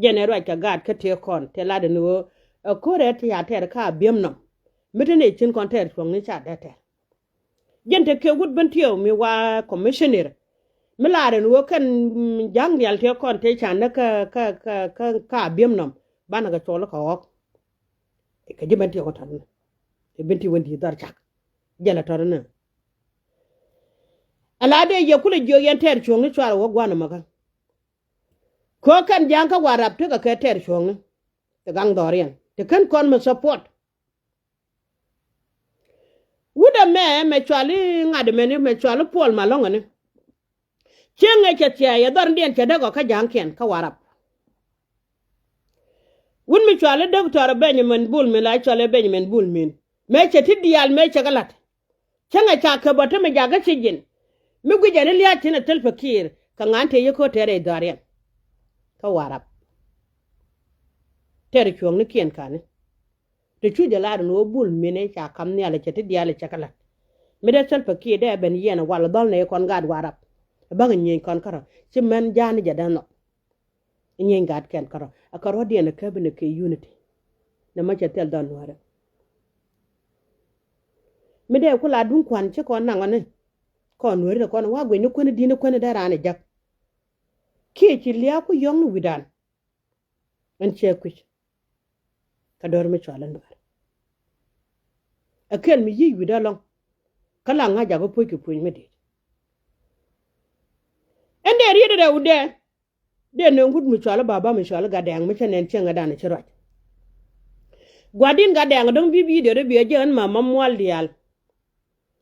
Jɛn ɛ ruac kɛ gaat kä tëë kɔn tëë latdɛ ni ɣöö ɛ ko̱rɛ ti a tɛɛr ka a bi̱em nɔm. Mi te nɛy cin kɔn tɛɛr cuɔ̱ŋni ca dee tɛɛr. Jɛn te kɛ wut ben tiɛw mi wa commissioner. Mi latdɛ ni ɣöö kɛn ja̱a̱ŋ diaal tëë kɔn tëë ca näk kä kä kä kä a bi̱em nɔm banɛ kɛ cuɔl kä ɣɔ̱k. Kɛ ji̱ ben tiɛw kä tɔ̱tni. Kɛ ben tiɛw wän di̱i̱t dhɔr cak. Jɛn ɛ tɔ̱tni. Ala dee yɛ kulɛ jiök yɛn tɛɛr cuɔ̱ŋni cuarɛ wä gua̱n ɛmɔ kä. Kɛ ɣöö kɛn ja̱a̱ŋ kä Warap tekɛ kɛ tɛɛr cuɔ̱ŋni. Kɛ gaŋ dhɔriɛn te kän kɔn mi support. Wut ɛmɛ mɛ cuali ŋa̱t mɛni mɛ cuali Puɔl Malɔŋäni. Cieŋ ŋäc cɛ thia̱a̱c ɛ dhɔrdiɛn cɛ däk ɔ kä ja̱a̱ŋkiɛn kä Warap. Wut mi cuali Dɔktɔr Benjamin Bul Mel, la cuali Benjamin Bul Mel. Mëë cɛ ti diaal mëë cɛ kɛ la̱t. Cäŋɛ ca käp ɔ ti mi jakä ci ji̱n. Mi guic ɛn i̱ lia̱a̱ thi̱n ɛ Salva Kiir kɛ ŋa̱n tëë yɛ ko̱r tëë rɛy dhɔriɛn. Kä Warap. Tɛr cuɔ̱ɔ̱ŋnikiɛn ka̱ni. Ti cu jɛ lar ɛn ɣöö Bul Mel ɛ ca ka̱m nhial ɛ cɛ ti diaal ɛ cɛ kɛ la̱t. Mi dee Salva Kiir dee ɛ ben yiɛn ɛ wal ɛ dhɔl nɛ yɛ kɔn gaat Warap. Ɛ bäŋ ɛ nyieny kɔn kärɔ̱ ci mɛn ja̱a̱n jɛ dee nhɔk. Nyieny gat kɛn kärɔ̱ a kärɔ̱diɛn ɛ käp ni kɛ unity. Nɛ mɔ cɛ thil dhɔl nuäärä. Mi dee ku la duŋ kua̱n ci kɔn naŋ ɔni. Kɔn nuäärä kɔn wa guic ni kuäni di̱n ni kuäni dee raan ɛ jäk. Kiɛ ci lia̱a̱ ku yɔ̱ŋ ni wi̱dan. Ɛn cɛ kui̱c. Kä dɔ̱r mi cual in duaar. Ɛ kɛl mi yic wi̱dan lɔ̱ŋ. Kä la ŋa̱c jakä puɔ̱c kɛ puɔ̱ny mi di̱i̱t. Ɛn dee riet rɛw dee. Dee nöŋ wut mi cuali baba mi cuali Gatdɛŋ mi cä nɛn cieŋädan ci ruac. Gua̱di̱n Gatdɛŋ dɔ̱ŋ bi bidio dee biɛ jɛ ɣän ma ma mual diaal.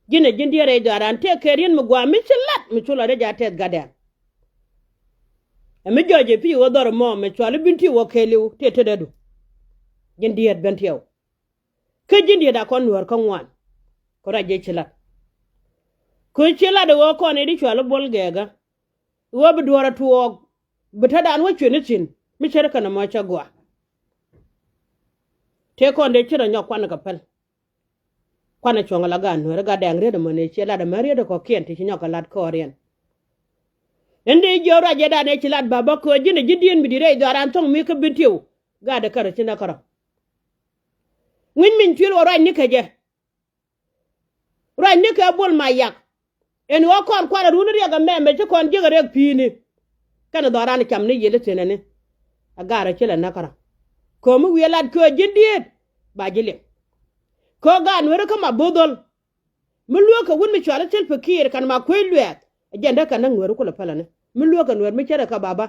Ji̱n ɛ ji̱n diet rɛy dhɔaran tëë kɛ riet mi gua̱a̱ mi ci lat mi cu lɔ dee ja̱ tɛth Gatdɛŋ. Ɛ mi jɔc ɛ pi̱i̱ wä dhɔr mɔ mi cuali Bentiu wä kɛɛliw tëë tetdädu. Ji̱n diet Bentiu. Kä ji̱n diet a kɔn nuäär kä ŋuan. Kɛ ruac jɛ ci lat. Kɛ ci lat ɛ ɣöö kɔn i̱ di cuali Buɔl Gɛɛkä. Ɣöö bi duɔ̱ɔ̱r a tuɔɔk bi tätdan wä cuɛ ni thi̱n mi ce̱tkɛ nɔmɔ cä gɔaa. Tëë kɔn dee ci rɔ nyɔk kuan kɛ päl. Kuan a cuɔ̱ŋ a la gaat nuäärä Gatdɛŋ riet ɛmɔ ni ciɛ lat ɛmɛ riet ɛ kɔ̱kiɛn ti ci nyɔk kɛ lat kɔɔriɛn. Ɛn dee jiök ruac jɛ dan ɛ ci lat baba köö ji̱n ɛ ji̱ dieen mi di̱t rɛy dhɔaran thɔ̱ŋ mi kä Bentiu. Gaat ɛ kärä ci nä kärä. Ŋui̱ny min cuil wä ruac ni kɛ jɛ. Ruac ni kɛ Buɔl Mayak. Ɛn ɣöö kɔn kuarɛ run riɛk ɛmɛ mɛ ci kɔn jiäk ɛ riɛk pi̱i̱ni. Kɛnɛ dhɔran cam ni yiël i̱ thi̱n ɛni. Ɛ gaarɛ ci lɛ näk kärɔ̱. Kömi wi̱i̱ ɛ lat köö ji̱n dieet ba ji̱ liŋ. Köö gaat nueeri kä ma bo̱o̱th dhɔl. Mi lueek kɛ wut mi cuali Salva Kiir kɛnɛ ma kuec luɛɛth. Ɛ jɛn dee kɛ näk nueeri kulɛ pälani mi lueek kɛ nueer mi ce̱tkɛ kɛ baba.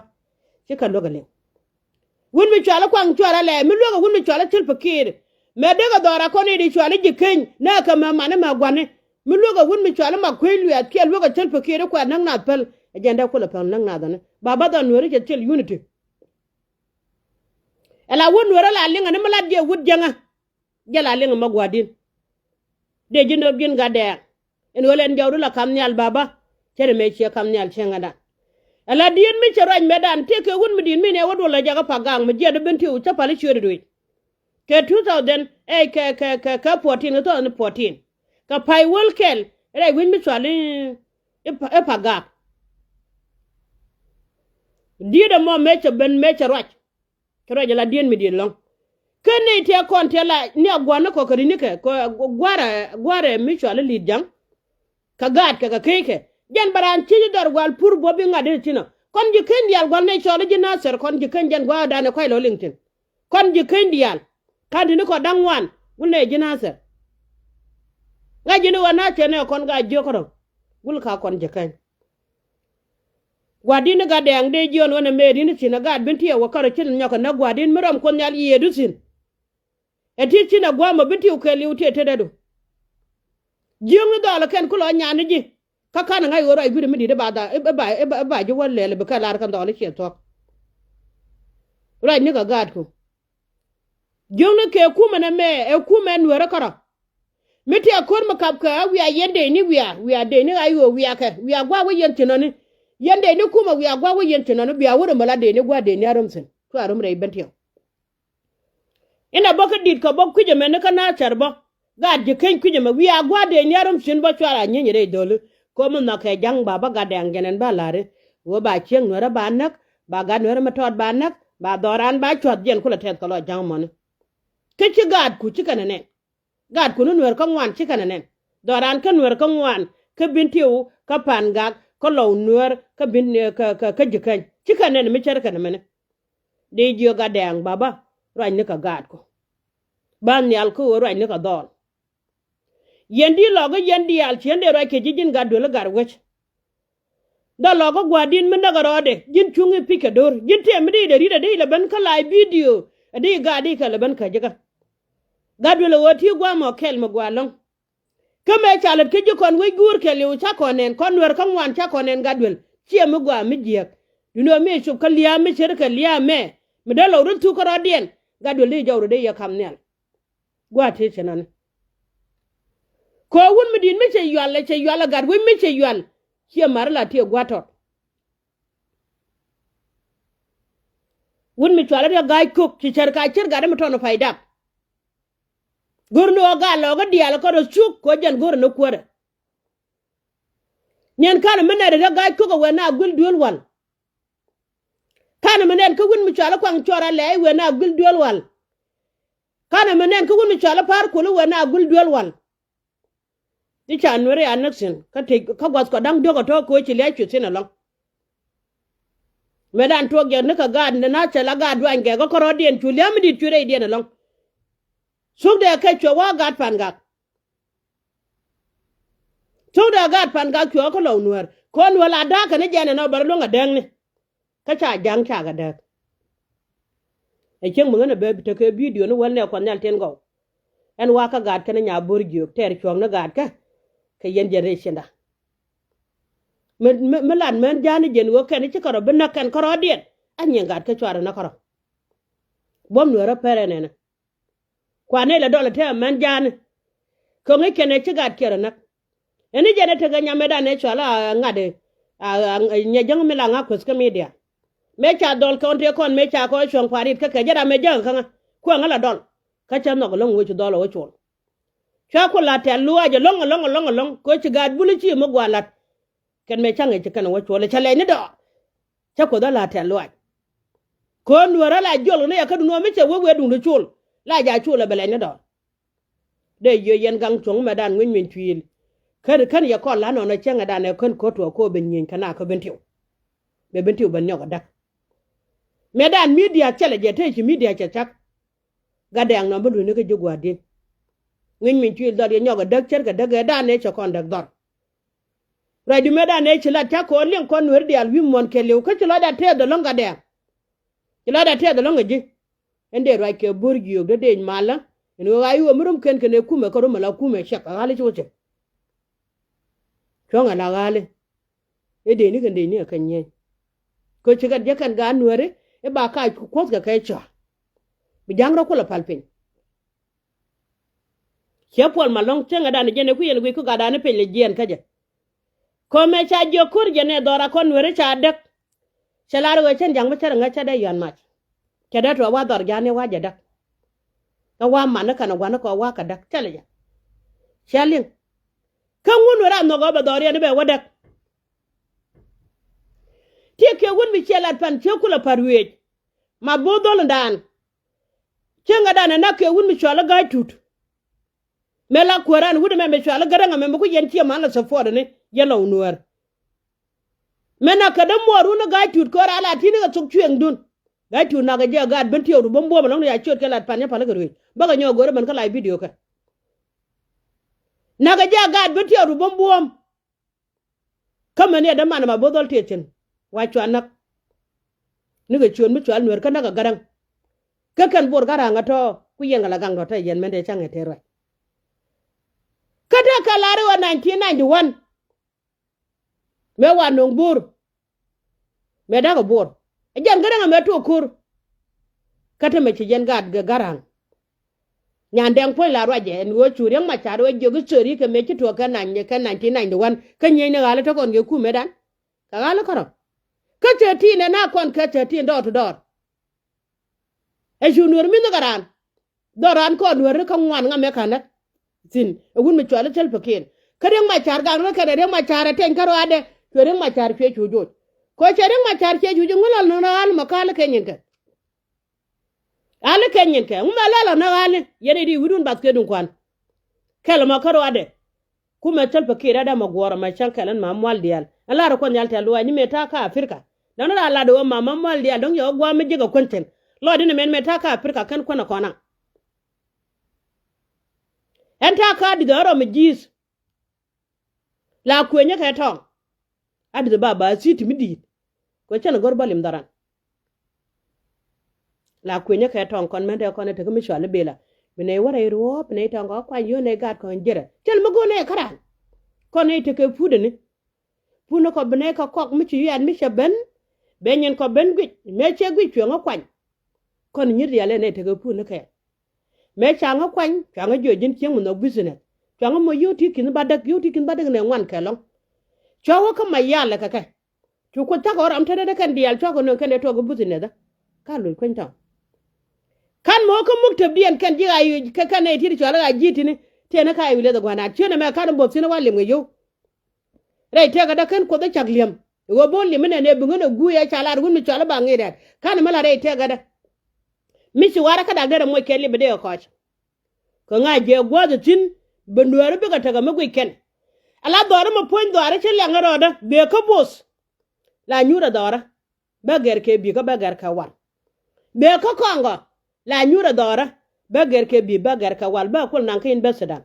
Ci kɛ luäk ɛ liŋ. Wut mi cuali Kuaŋ Cuarɛ lɛ mi luäk ɛ wut mi cuali Salva Kiir. Mɛ dee kɛ dhɔra kɔn i̱ di cuali Ji̱ Keny nɛ kɛ mɛ mani mɛ gua̱ni. Mi luäk ɛ wut mi cuali ma kuec luɛɛth kiɛ luäk ɛ Salva Kiir i̱ kuɛ näk nath päl. Ɛ jɛn dee kulɛ päl näk nath ɛni ba bä dhɔn nueeri cɛ thil unity. Ɛ la wut nueeri la liŋ ɛni mi lat jiɛ wut jiäŋä. Jɛ la liŋ ɛmɔ gua̱di̱n. Dee ji̱ nöp ji̱n Gatdɛŋ. Ɛn ɣöö lɛn jɔwdu la kam nhial baba. Cɛ ri mëë ciɛ kam nhial cieŋädan. Ɛ la di̱i̱t mi cɛ ruac metdan tëë kɛ wut mi di̱i̱t mi nɛ wä duɔl la jakä Pagak mi jiɛt ɛ Bentiu cä pal i̱ ciööt i̱ duic. Kɛ two thousand ɛ kɛ kɛ kɛ kɛ fourteen kɛ two thousand fourteen. Kɛ pay wäl kɛl rɛy wi̱c mi cual i̱ i̱ Pagak. Di̱i̱t ɛmɔ mëë cɛ ben mëë cɛ ruac. Kɛ ruac ala dieen mi diet lɔ̱ŋ. Kä nɛy tëë kɔn tëë la ni a gua̱n ni kɔ kɛ ri̱ni kɛ kɔ gua̱rɛ gua̱rɛ mi cual i̱ Li̱i̱t Ja̱ŋ. Kɛ gaatkɛ kɛ keykɛ jɛn bɛ raan ciec i̱ dhɔr gua̱l pur buɔ̱p i̱ ŋa̱t i̱ thi̱n ɔ kɔn Ji̱ Keny diaal gua̱l nɛy cɔl i̱ Ji̱ Nathɛr kɔn Ji̱ Keny jɛn gua̱a̱ danɛ kuac lɔ liŋ thi̱n. Kɔn Ji̱ Keny diaal ka̱n ti̱ni kɔ da̱ŋ ŋuan wul nɛy Ji̱ Nathɛr. Ŋa̱c ji̱n i̱ ɣän na̱th cɛ nɛ kɔn gaa jiök kärɔ̱. Wul ka kɔn Ji̱ Keny. Gua̱di̱n i̱ Gatdɛŋ dee jiɔn ɣän ɛ mëë ri̱n i̱ thi̱n ɛ gaat Bentiu wä kärɔ̱ ci nyɔk kɛ näk gua̱di̱n mi rɔm Kuoth Nhial yiëëdu thi̱n. Ɛ ti thi̱n ɛ gua̱a̱m ɛ Bentiu kɛɛliw ti ɛ tetdädu. Jiökni dhɔl ɛ kɛn kulɔ nyani ji̱. Kä ka̱n ɛ ŋa̱c ɣöö ruac wi̱r mi di̱t i̱ ba dha i̱ ba i̱ ba ji̱ wä lɛl i̱ bi kɛ lar kɛn dhɔl i̱ ciɛ thuɔ̱k. Ruac nikɛ gaatku. Jiökni kɛ kumɛ nɛmɛ ɛ kumɛ nueerä kärɔ̱. Mi tiɛ ko̱r mi kap kɛ ɣä wiaa yɛn dee ni wiaa wiaa dee ni ɣä i̱ ɣöö wiaa kɛ wiaa gua̱a̱k wä yɛn ci nɔni. Yɛn dee ni kumɛ wiaa gua̱a̱k wä yɛn ci nɔni bia wä röm ala dee ni gua̱a̱k dee ni a röm thi̱n. Cua röm rɛy Bentiu. Inɛ bä kä di̱t kɛ bä kui̱c ɛmɛni kä Nathɛr bä. Gaat Ji̱ Keny kui̱c ɛmɛ wiaa gua̱a̱k dee ni a röm thi̱n bä cua ra nyieeny rɛy dho̱li. Ko̱mi nhɔkɛ ja̱ŋ ba bä Gatdɛŋ jɛn ɛn ba la̱ri. Ɣöö ba cieŋ nueerä ba näk ba gat nueerä mi tɔɔt ba näk ba dhɔran ba cua̱th jɛn kulɛ tɛth kɛ lɔ ja̱ŋ mɔni. Kä ci gaatku ci kɛn ɛ nɛn. Gaatkun i̱ nueer kä ŋuan ci kɛn ɛ nɛn. Dhɔran kä nueer kä ŋuan kä Bentiu kä Pangak kä Lɔw Nueer kä Bentiu kä kä kä Ji̱ Keny ci kɛn nɛn mi cär kɛn mɛni. Dee jiök Gatdɛŋ baba ruac nikɛ gaatku. Ba nhial kä ɣöö ruac nikɛ dhɔl. Yɛn di̱t lɔk i̱ yɛn diaal ci yɛn dee ruac kɛ ji̱ ji̱n gat duel i̱ gat wec. Dhɔl lɔk kä gua̱di̱n mi näk ɛ rɔɔdɛ ji̱n cuŋ i̱ pi̱c kɛ do̱r ji̱n tëë mi dee dee ri̱t ɛ dee ilɛ ben kä live video. Ɛ dee i̱ gaat dee ikɛ lɛ ben kä ji̱kä. Gat duel ɛ ɣöö ti gua̱a̱m ɔ kɛl mi gua̱a̱ lɔ̱ŋ. Kä mëë ca lät kä ji̱ kɔn wec guur kɛɛliw, ca kɔn nɛn kɔn Nuɛr kä ŋuan, ca kɔn nɛn Gatwel. Ciɛ mi gɔaa mi jiääk. Duundɛ mi cop kä lia̱a̱ mi ce̱tkɛ lia̱a̱ mɛ, mi dee lɔ run thuk kärɔ̱diɛn. Gatwel dee jɔw rɔ dee yɛ ka̱m nhial. Gua̱a̱th tëë cɛ nɔni. Kɛ ɣöö wut mi di̱i̱t mi cɛ yual, ɛ cɛ yual, ɛ gat wec mi cɛ yual. Ciɛ mari la tiɛ gua̱a̱th tɔt. Wut mi cual i̱ riɛk ga̱a̱c kök, ci cär ka ce̱t gat mi tɔn pay dap. Go̱r ni ɣä gat lɔɔk i̱ diaal kɔn rɔ cuk kɛ ɣöö jɛn go̱r ni kuäärä. Niɛn ka̱n mi nɛn riɛk ga̱a̱c kök ɛ wëë na guil duel wal. Ka̱n mi nɛn kä wut mi cual i̱ kuaŋ cuɔr alɛ i̱ wëë na guil duel wal. Ka̱n mi nɛn kä wut mi cual i̱ pa̱a̱r kul i̱ wëë na guil duel wal. Ti ca Nuɛri a näk thi̱n kä tëc kä gua̱th kɔ da̱ŋ diɔ̱k ɛ tɔ̱ kɛ ɣöö ci lia̱c cuɛ thi̱n ɛlɔ̱ŋ. Mëëdan tuɔɔk jɛ ni kɛ gaat ni na cɛ la gaat duany gɛk kä kärɔ̱diɛn cu lia̱a̱ mi di̱i̱t cu rɛydiɛn ɛlɔ̱ŋ. Thuk dee kɛ cuɛ wä gaat Pan Gak. Thuk dee gaat Pan Gak cuɛ wä kä Lɔw Nuɛɛr kɛ ɣöö Nuɛɛr la da̱a̱k kɛn ni jɛn ɛn ɔ bɛ rɔ luäŋ ɛ dääkni. Kä ca ja̱ŋ cakɛ dääk. Ɛ cieŋ mi ɣän ɛ bee tekɛ bidio ni wäl nɛ Kuɔth Nhial tin gɔw. Ɛn wakä gaat kɛn nya bo̱r jiök tɛɛr cuɔ̱ɔ̱ŋ ni gaatkä. Kɛ yɛn jɛn rɛy cinda. Mi, mi, mi lat män ja̱a̱ni jɛn ɣöö kɛn ci kärɔ̱ bi näk kɛn kärɔ̱diɛn. A nyiɛn gaatkä cuarɛ näk kärɔ̱. Buɔ̱m Nuɛɛrä pɛrɛ nɛnɛ. Kuanɛ lɛ dɔl ɛ tɛmɛn ja̱a̱ni. Kɛ ŋi̱c kɛn ɛ ci gat kiɛr ɛ näk. Ɛn i̱ jɛn ɛ tekɛ nyamɛtdan ɛ cɔal a ŋa̱t ɛ, a, a, nyɛ jäŋ mi la ŋa̱ kueth kä midia. Mëë ca dhɔl kɔn tëë kɔn mëë ca kɔn cuɔ̱ŋ pa̱a̱r rit kä kɛ jɛ ram ɛ jäŋ kä ŋa̱. Kuɛ ŋa̱ la dɔl. Kä cä nhɔk ɛlɔ̱ŋ wec dhɔl ɛ wä cuɔl. Cua ku la tɛ̈th luaac ɛlɔ̱ŋ, ɛlɔ̱ŋ, ɛlɔ̱ŋ, ɛlɔ̱ŋ kɛ ɣöö ci gaat bul i̱ ci mi gua̱a̱ la̱t. Kɛn mëë ca ŋi̱c ci kɛn ɛ wä cuɔl ɛ cä lɛc ni dɔɔr. Cä Kuoth a la tɛ̈th luaac. Kɛ ɣöö Nuäärä la jiɔl ni ɛ kä duŋ ɣöö mi cɛ wee wee duŋdu col la ja col ɛ bɛ lɛc ni dɔɔr. Dee yiëë yɛn gaŋ cuɔ̱ŋ mɛtdan ŋui̱ny min cui̱i̱l. Kän, kän yɛ kɔn la nɔnɔ cäŋɛ dan ɛ kän ko̱t tuɔɔk ko̱ ben nyieny kɛ na kä ben tiw. Bɛ ben tiw ben nyɔk ɛ däk. Mɛtdan midia thilɛ jɛ te ci midia cɛ cak. Gat dɛɛŋ nɔm bi luny ni kä ji̱ gua̱a̱r di̱n. Ŋui̱ny min cui̱i̱l dhɔr yɛ nyɔk ɛ däk ce̱tkɛ däk ɛ dan ɛ cɛ kɔn däk dhɔr. Ruacdu mëëdan ëë ci lat cä kɔn liŋ kɔn Nueeri diaal wi̱i̱ muɔ̱ɔ̱n kɛɛliw kä ci lɔcda tɛth ɛlɔ̱ŋ gat dɛɛŋ. Ci lɔcda tɛth ɛlɔ̱ŋ ɛ ji̱. Ɛn dee ruac kɛ bo̱r jiök dee dec malä. Ɛn ɣöö ɣa̱c ɣöö mi rum kɛn kɛn ɛ kumɛ kä rum ala kumɛ cɛk ɣa̱l i̱ ci wä cɛ. Cuɔ̱ŋ ala ɣa̱l i̱. I̱ dee ni kɛn dee ni ɛ kɛ nyieny. Kä ci kɛn jɛ kɛn gaat Nueeri i̱ ba kac kuɔ̱th kɛ kɛ cɔa. Bi ja̱ŋ rɔ kulɛ pal piny. Ciɛ Puɔl Malɔ̱ŋ cieŋɛ dan jɛn ɛ kui̱ yɛn guic ku gat dan piny lɛ jiɛɛn kä jɛ. Kɔmɛ ca jiök ko̱r jɛn ɛ dhɔra kɔn Nueeri ca däk. Cɛ lar ɣöö cɛn ja̱ŋ mi cä rɛ ŋäc cä dee yɔ̱a̱n mac. Cɛ dee tuɔɔk wa dhɔr ja̱a̱n i̱ wa jɛ däk. Kä wa man ni kɛn ɛ gua̱n ni kɔ wa kɛ däk cɛ lɛ jɛ. Cɛ liŋ. Kä ŋun Nueeri a nhɔk ɣöö bɛ dhɔr yɛn i̱ bɛ wä däk. Tiek kiɛ wun mi ciɛ lat pan ciek kulɛ pa̱r wiëëc. Ma bo̱o̱th dhɔl in daan. Cieŋɛ dan ɛ nak kɛ wut mi cɔal i̱ Ga̱a̱c Tut. Mëë la kuääran wut ɛmɛ mi cɔal i̱ Gäräŋ ɛmɛ mi ku yɛn ciɛ man la support ni yɛn la wun Nuäär. Mëë nak kɛ dämuɔɔr wun i̱ Ga̱a̱c Tut kɛ ɣöö raa la ti̱n i̱ kɛ thok cuëëŋdun. Ga̱a̱c Tut nak kɛ jɛ a gaat ben tiɛɛk ru bäm buɔ̱ɔ̱m ɛlɔ̱ŋ ni ca ciöt kɛ lat pan nyɛ pal i̱ kɛ ruëëc bäkɛ nyɔɔk go̱o̱rä ben kä live video kɛ. Nak kɛ jɛ a gaat ben tiɛɛk ru bäm buɔ̱ɔ̱m. Kä mɛn yɛ däman ma bo̱o̱th dhɔl tiɛth cin wa cua näk. Nikɛ ciöön mi cɔal Nueer kä näk ɛ Gäräŋ. Kä kɛn Bor Gäräŋ ɛ tɔ̱ ku yɛn kɛ la gaŋ tɔ̱ te yɛn mɛn te caŋ ɛ te ruac. Kä te kɛ lar i̱ ɣöö nineteen ninety one. Mëë wa no̱o̱ŋ Bor. Mëë da̱k ɛ Bor ɛ jɛn Gäräŋ ɛmɛ tuɔɔk ko̱r. Kä te mɛ ci jɛn gaat Gäräŋ. Nyan Dɛŋ Puɔ̱ny la ruacɛ ɛn ɣöö cu Riek Machar ɣöö jiök i̱ thöri kɛ mëë ci tuɔɔk kɛ nany kɛ nineteen ninety one kä nyiecni ɣa̱l i̱ te kɔn kɛ kumɛdan. Kɛ ɣa̱l i̱ kärɔ̱ kä thirteen ɛ na kɔn kɛ thirteen door to door. Ɛ cu Nueer mi̱th kɛ raan. Dhɔr raan kɔn Nueer kä ŋuan ŋa mëë ka̱n näk. Thi̱n ɛ wut mi cɔal i̱ Salva Kiir. Kä Riek Machar gak ni kɛn ɛ Riek Machar ɛ tɛny kä rɔaadɛ cuɛ Riek Machar cuɛ cu joc. Kɛ cɛ Riek Machar cuɛ cu joc ŋu lɔl ni rɔaal mɔ ka̱l i̱ kɛ nyinkɛ. Ɣa̱l i̱ kɛ nyinkɛ ŋu mɛ lɔl ɔ ni ɣa̱l i̱ yɛn i̱ di wi̱dun bath kɛ duŋ kuan. Kɛl mɔ kä rɔaadɛ. Kumɛ Salva Kiir ɛ dämɛ guɔ̱ɔ̱r ɛmɛ cäŋ kɛl ɛn ma mual diaal ɛn lar ɛ Kuɔth Nhial tɛ̈th luaac ni mëë ta̱a̱ kä Africa. Dɔ̱ŋ ni raa lat ɛ ɣöö ma ma mual diaal dɔ̱ŋ yɛ ɣä gua̱a̱m mi jiäk ɛ kuänh thi̱n. Lɔcdä ni mɛn mëë ta̱a̱ kä Africa kɛn kuänh ɛ kɔn a. Ɛn ta̱a̱ kä Addis ɛ rɔm ɛ ji̱th. La kuenyä kɛ tɔ̱ɔ̱ŋ. Addis Ababa a city mi di̱i̱t. Kɛ cɛn ɛ go̱r bä lim dhɔran. La kuenyä kɛ tɔ̱ɔ̱ŋ kɔn mɛn tɛ kɔn ɛ tek mi cɔal i̱ Bela. Bi nɛy wä rɛy ruɔ̱ɔ̱p, bi nɛy tɔ̱ŋ kɔ kuany yio̱w nɛy gaat kɔn jiɛrɛ. Thil mi go̱o̱r nɛy kära̱a̱n. Kɔn nɛy tekɛ put ɛni. Put ni kɔ bi nɛy kɔ kɔk mi ci yuɛɛt mi cɛ ben. Bɛ nyin kɔ ben guic mëë cɛ guic cuɛ ŋä kuany. Kɔn nyi rial ɛ nɛy tekɛ put ni kɛɛl. Mëë ca ŋä kuany cua ŋä jiɔ ji̱n cieŋ mi nhɔk business. Cua ŋä mɔ yio̱w ti ki̱n ba däk, yio̱w ti ki̱n ba däk nɛ ŋuan kɛ lɔ̱ŋ. Cua wä kä ma yalɛ kɛ kɛ. Cu kuoth cakɔ ram tetdä kɛn diaal cua kɛ nööŋ kɛn dee tuɔk i̱ business. Ka loc kueny tɔŋ. Kan mɔ kä muk tep diɛn kɛn ji̱ a yi kɛ kɛn nɛy ti̱t cɔal i̱ a ji̱ ti̱ni. Tiɛn i̱ ka yi wi̱leth ɛ gua̱n an ciön ɛmɛ kan i̱ both thi̱n i̱ wa li̱em kɛ yio̱w. Rɛy tëkädä kɛn kuoth i̱ cak li̱em. I̱ ɣöö bo̱o̱n li̱em inɛn ëë bi ŋän ɛ guuy ɛ ca lar wun mi cɔal i̱ ba ŋi̱i̱c rɛ̈t. Kan i̱ mi la rɛy tëkädä. Mi ci warä kä dak derɛ moc kɛn li̱ep i̱ dee ɛ kɔc. Kɛ ŋa̱c jɛ gua̱a̱th ɛ thi̱n bɛ nuääri bikɛ tekɛ mi guic kɛn. Ala dhɔri mi puɔ̱ny dhɔri ci liaŋ rɔɔdä bee kä both. La nyuurɛ dhɔrä bä gɛr kɛ bi̱i̱ kä bä gɛr kɛ wal. Bee kä kɔŋkɔ la nyuurɛ dhɔrä bä gɛr kɛ bi̱i̱ bä gɛr kɛ wal bä kul naŋ kä in bä Sudan.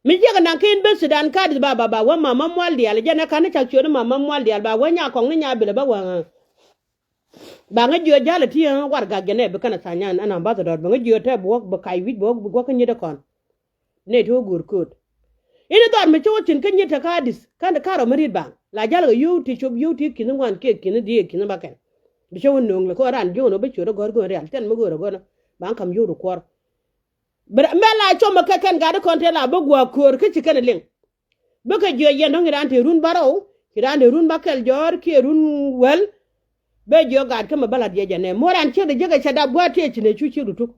Mi jiɛk naŋ kä in bä Sudan ka di̱th ba ba ba wä mama mual diaal jɛn ɛ ka̱n ni cak ciöt ni mama mual diaal ba wä nya kɔŋ ni nya bilɛ bä wä. Ba ŋä jiö ja̱l ɛ ti ɛ warɛgak jɛ nɛ bi kɛn ɛ tha̱a̱ny an ambassador bi ŋä jiö tɛ bi wä bi kac wi̱c bi wä bi guäk kä nyiet ɛ kɔn. Nɛ ti wä go̱o̱r kööt. Ini dhɔr mi ci wä thi̱n kä nyiet te kä Adis kän karɔ mi ri̱t baŋ la ja̱l kɛ yio̱w ti cop yio̱w ti ki̱n ŋuan kiɛ ki̱n diëë ki̱n bakɛn. Bi cä wä nööŋ lɛ kä ran jiön wä bi ciöt ɛ gɔ̱r gön rial thɛn mi go̱o̱r ɛ gön. Baŋ ka̱m yio̱w ti kuɔr. Mɛ la cɔmɛ kɛ kɛn gat ikɔn tëë la bä gua̱a̱k köör kä ci kɛn iliŋ. Bä kɛ jiɔc yɛn dɔ̱ŋ ci raan te run bärɔw ci raan te run bä kɛl jɔ̱ɔ̱r kiɛ run wäl. Bä jiɔc gat kä mɛ bä la̱t yɛ jɛ nɛ muɔ̱r an ciek de jiäkɛ cɛ dap gua̱a̱t tiɛɛc ci nɛ cu ciek dutuk.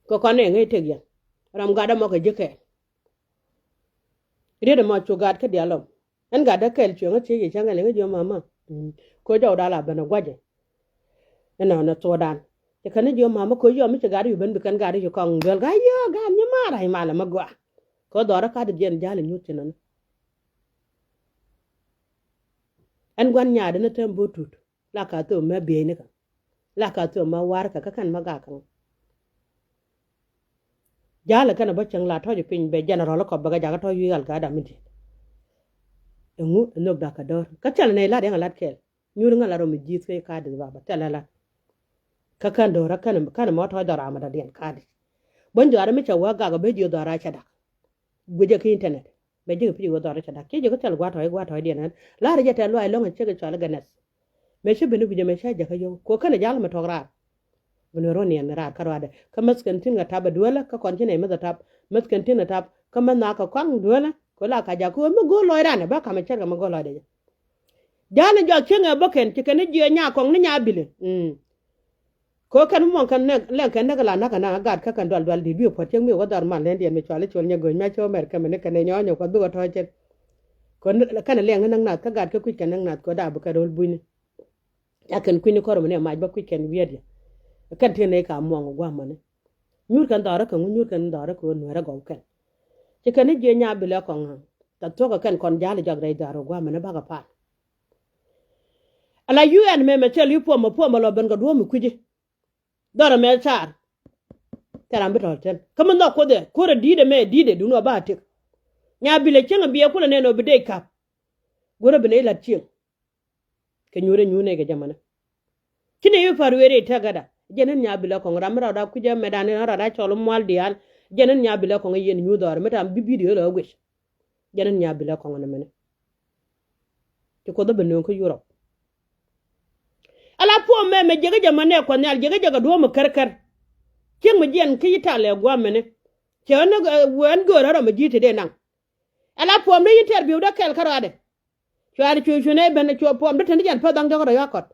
Kɛ kɔn nɛ ŋäc tëk yɛn ram gat ɛmɔ kɛ jiäkɛ. Riet ɛmɔ cu gat kä dialɔ. Ɛn gat dä kɛl cueŋä thiec i̱ cäŋ ɛlɛ ŋä jiɔ mama. Koc jɔw dal a ben a guacɛ. Ɛnɔ nɛ thuɔɔdan cɛ kɛn ni jiɔ mama koc yɔm mi ci gat yu ben bi kɛn gat yu kɔŋ duel gat yɔ gat nyi maar ay malɛ ma gɔaa. Kɛ dhɔrä kat jiɛn jal inyuth ci nɔni. Ɛn gua̱n nyaadä ni tɛm bo̱o̱ tut. La ka thom mɛ bieyni kä la ka thom mɛ war kä kä kɛn mɛ gak kä. Jalɛ kɛn bä cäŋ la tɔc piny bɛ general kɔp bɛ kɛ jakä tɔc wi̱i̱ ɣal ka dam mi diet. Ɛŋu ɛ nhök dak kä dɔr kä thɛl nɛy lat yɛn lat kɛl. Nyuur ŋä la rɔ mi ji̱th kɛ ka di̱th baba thɛl lat. Kä kɛn dɔr kɛn kɛn mɛ tɔc dhɔr amɛ dɔr diɛn ka di̱th. Bä nyuar mi cɛ wä gak bä ji̱ dhɔr a cɛ dak. Guicɛ kä internet. Bɛ ji̱ kɛ pi̱c wä dhɔr cɛ dak kiɛ ji̱ kä thɛl gua̱a̱t tɔ̱ɔ̱c gua̱a̱t tɔ̱ɔ̱c diɛn ɣän la rɛ jɛ tɛl luaac lɔ̱ŋ cɛ kɛ cɔal i̱ gɛ nɛth. Mëë cä ben i̱ guicɛ mëë cä jakä yio̱w kɛ känɛ jal mɛ tɔ̱k raar. Bi ni ruɔ̱n niɛn raar kä ruaadɛ kä mäth kɛn tin kɛ tap ɛ duelä kä kɔn ci nɛy mäth ɛ tap mäth kɛn tin ɛ tap kä mäth na kɛ kɔaŋ duelä kɛ la ka jakä ɣöö mi go̱o̱r lɔc ranɛ bä kamɛ cɛr kɛ mi go̱o̱r lɔcdɛ jɛ. Jal ni jɔak cieŋ ɛ bä kɛn ci kɛn ni jiɛ nya kɔŋ ni nya bilɛ. Kɛ kɛn mɔ kɛn lɛŋ kɛn näk la näk kɛn a gat kä kɛn dual dual di̱t wi̱i̱ puɔ̱t cieŋ mi wä dhɔr mal lɛn diɛn mi cuali cuɔl nyɛ go̱ny mɛ cɛ wä mɛr kɛmɛ ni kɛn ɛ nyɔɔnyɔ kuɔth bikɛ tɔ̱ɔ̱c cɛn. Kɛn lɛŋ ni näk nath kä gat kä kui̱c kɛn näk nath kɛ daap bi kɛ ro̱l bunyni. Ca kɛn kui̱ni kɔr mi ni mac bä kui̱c kɛn wiɛt yɛ. Kɛn tin ni ka muɔŋ gua̱a̱mani. Nyuur kɛn dhɔrä kɛ ŋu nyuur kɛn dhɔrä kɛ wä nuɛrä gɔw kɛn. Ci kɛn ni jiɛ nya bilɛ kɔŋ. Tɛ thuɔ̱k kɛ kɛn kɔn jal jɔak rɛy dhɔrä gua̱a̱mani bakɛ pal. Ala yu ɛn mɛmɛ thil i̱ puɔmɔ puɔmɔ lɔ ben kɛ duɔ̱ɔ̱p mi kui̱ci. Dhɔrɛ mɛ car. Thil ram bi tɔ̱ tɛn kä mi nhɔk kuoth ɛ ko̱rɛ di̱i̱t ɛmɛ di̱i̱t ɛ duŋni ɔ ba tek. Nya bilɛ cieŋ ɛ biɛ kulɛ nɛn ɔ bi dee kap. Go̱rɛ bi nɛy la̱t cieŋ. Kɛ nyuurɛ nyuur nɛy kɛ jɛ mänä. Ci nɛy bi pa̱r wëë rɛy tɛkäda jɛn ni nya bilɛ kɔŋ ram mi rɔɔda kui̱cä mɛtdan ni rɔɔda cɔl mual diaal. Jɛn ni nya bilɛ kɔŋ yɛn nyuur dhɔrɛ mi tam bi bidio lɛ ɣä guic. Jɛn ni nya bilɛ kɔŋ ni mɛnɛ. Ci kuoth ɛ bi nööŋ kä Yurop. Ala puɔm mɛ mɛ jiäkä jɛ mɛ nɛ kuɔth nhial jiäkä jɛ kɛ duɔ̱ɔ̱m mi kär kär. Cieŋ mi jiɛn kä Itali ɛ gua̱a̱mɛni. Cɛ ɣän ni ɣän göörä rɔ mi ji̱ te dee naŋ. Ala puɔm ni interview dee kɛl kä ruaadɛ. Cuarɛ cuɛ cuɛ nɛ ben cuɛ puɔm dee te ni jɛn pä dhaŋ jɔkä rɔ yakɔt.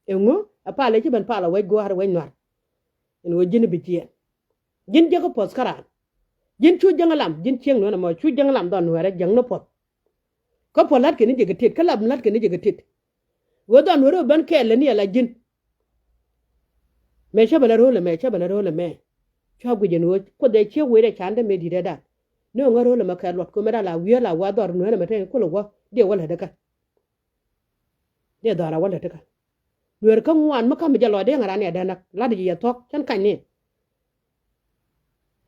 Ɛŋu ɛ palɛ ci ben palɛ wec gua̱a̱r wec nua̱r. Ɛn ɣöö ji̱n bi jiɛɛn. Ji̱n jiäkä puɔth kä raan. Ji̱n cu jäŋ lam ji̱n cieŋ nuɛn ɛmɔ cu jäŋ lam dhɔn nuɛrɛ jäŋ ni puɔth. Kä puɔth la̱t kɛn ni jɛ kɛ tet kä lam la̱t kɛn ni jɛ kɛ tet. Ɣöö dhɔn nuɛrɛ ben kɛɛl lɛ ni ala ji̱n. Mɛ cä bɛ lɛ ro̱o̱l ɛmɛ cä bɛ lɛ ro̱o̱l ɛmɛ. Cua guic ɛn ɣöö kuoth ɛ ciek wecdɛ can dee mëë di̱t ɛ dan. Ni ɣöö ŋä ro̱o̱l ɛmɛ kɛ luɔt kɛ mɛ dan la wiee la wa dhɔr nuɛn ɛmɛ te kulɛ wä diɛ wä lät ɛ kän. Diɛ dhɔr a wä lät ɛ kän. Nueer kä ŋuan mi ka̱m jɛ lɔcdɛ ŋäran yɛ dänak la̱t jɛ yɛ thuɔ̱k cän kany ni.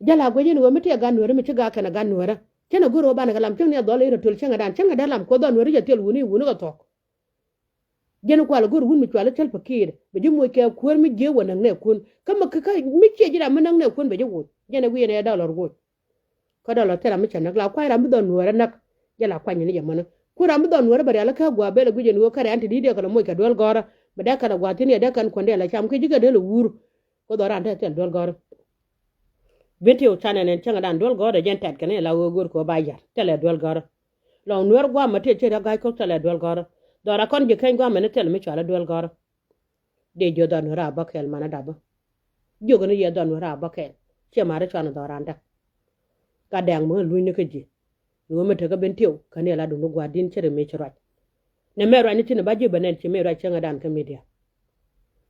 Jɛ la guic in ɣöö mi tëë gat nueerä mi ci gak kɛn a gat nueerä. Cän a go̱r ɣöö banɛ kɛ lam cäŋ ni a dhɔl in rɔ töl cäŋ a dan cäŋ a dee lam kuoth dhɔl nueerä jɛ thil wuni wuni kɛ thuɔ̱k. Jɛn kual go̱r wun mi cual i̱ Salva Kiir bɛ ji̱ moc kɛ kuäär mi jiee wä näk nɛɛkun. Kä mi kä mi ciɛ ji̱ ram mi näk nɛɛkun bɛ ji̱ woc. Jɛn ɛ wi̱i̱ ɛn ɛ dɔlɔr woc. Kä dɔlɔr thil ram mi cɛ näk la kua̱c ram mi dhɔn nuäärä näk. Jɛ la kuany ni jɛ mäni. Ku ram mi dhɔn nuäärä bɛ rial ikä gua̱a̱ bel ɛ guic ɛn ɣöö kä rɛ̈n ti di̱t ɛ kɛ lɛ moc kɛ duel gɔ̱rä. Bɛ dee kɛn ɛ gua̱a̱ thi̱n yɛ dee kɛn kuändɛ la cam kä ji̱ kɛ dee lɛ wur. Kä dhɔr ran te thil duel gɔ̱rä. Bin ti wä canɛ nɛn cäŋɛ dan duel gɔ̱rä jɛn tɛt kɛn ɛ la ɣöö go̱r kɛ ɣöö ba ya̱r thilɛ duel gɔ̱rä. Lɔŋ nuäär gua̱a̱mɛ tëë cä riäk ga̱a̱c kɔk thilɛ duel gɔ̱rä. Dhɔra kɔn ji̱ keny gua̱a̱mɛ ni thil mi cual i̱ duel gɔ̱rä. Dee jiö dhɔn nuäär a bä kɛɛl manä dapä. Jiök ni yɛ dhɔn nuäär a bä kɛɛl. Ciɛ ma̱a̱ri cuan dhɔran däk. Ka dɛŋ mi ɣän lunyni kä ji̱. Ni ɣöö mi tekä ben tiw kä ni la duŋdu gua̱a̱r di̱n cä ri mëë ci ruac. Nɛ mɛ ruac ni thi̱n ba ji̱ bɛ nɛn ci mëë ruac cäŋɛ dan kä midia.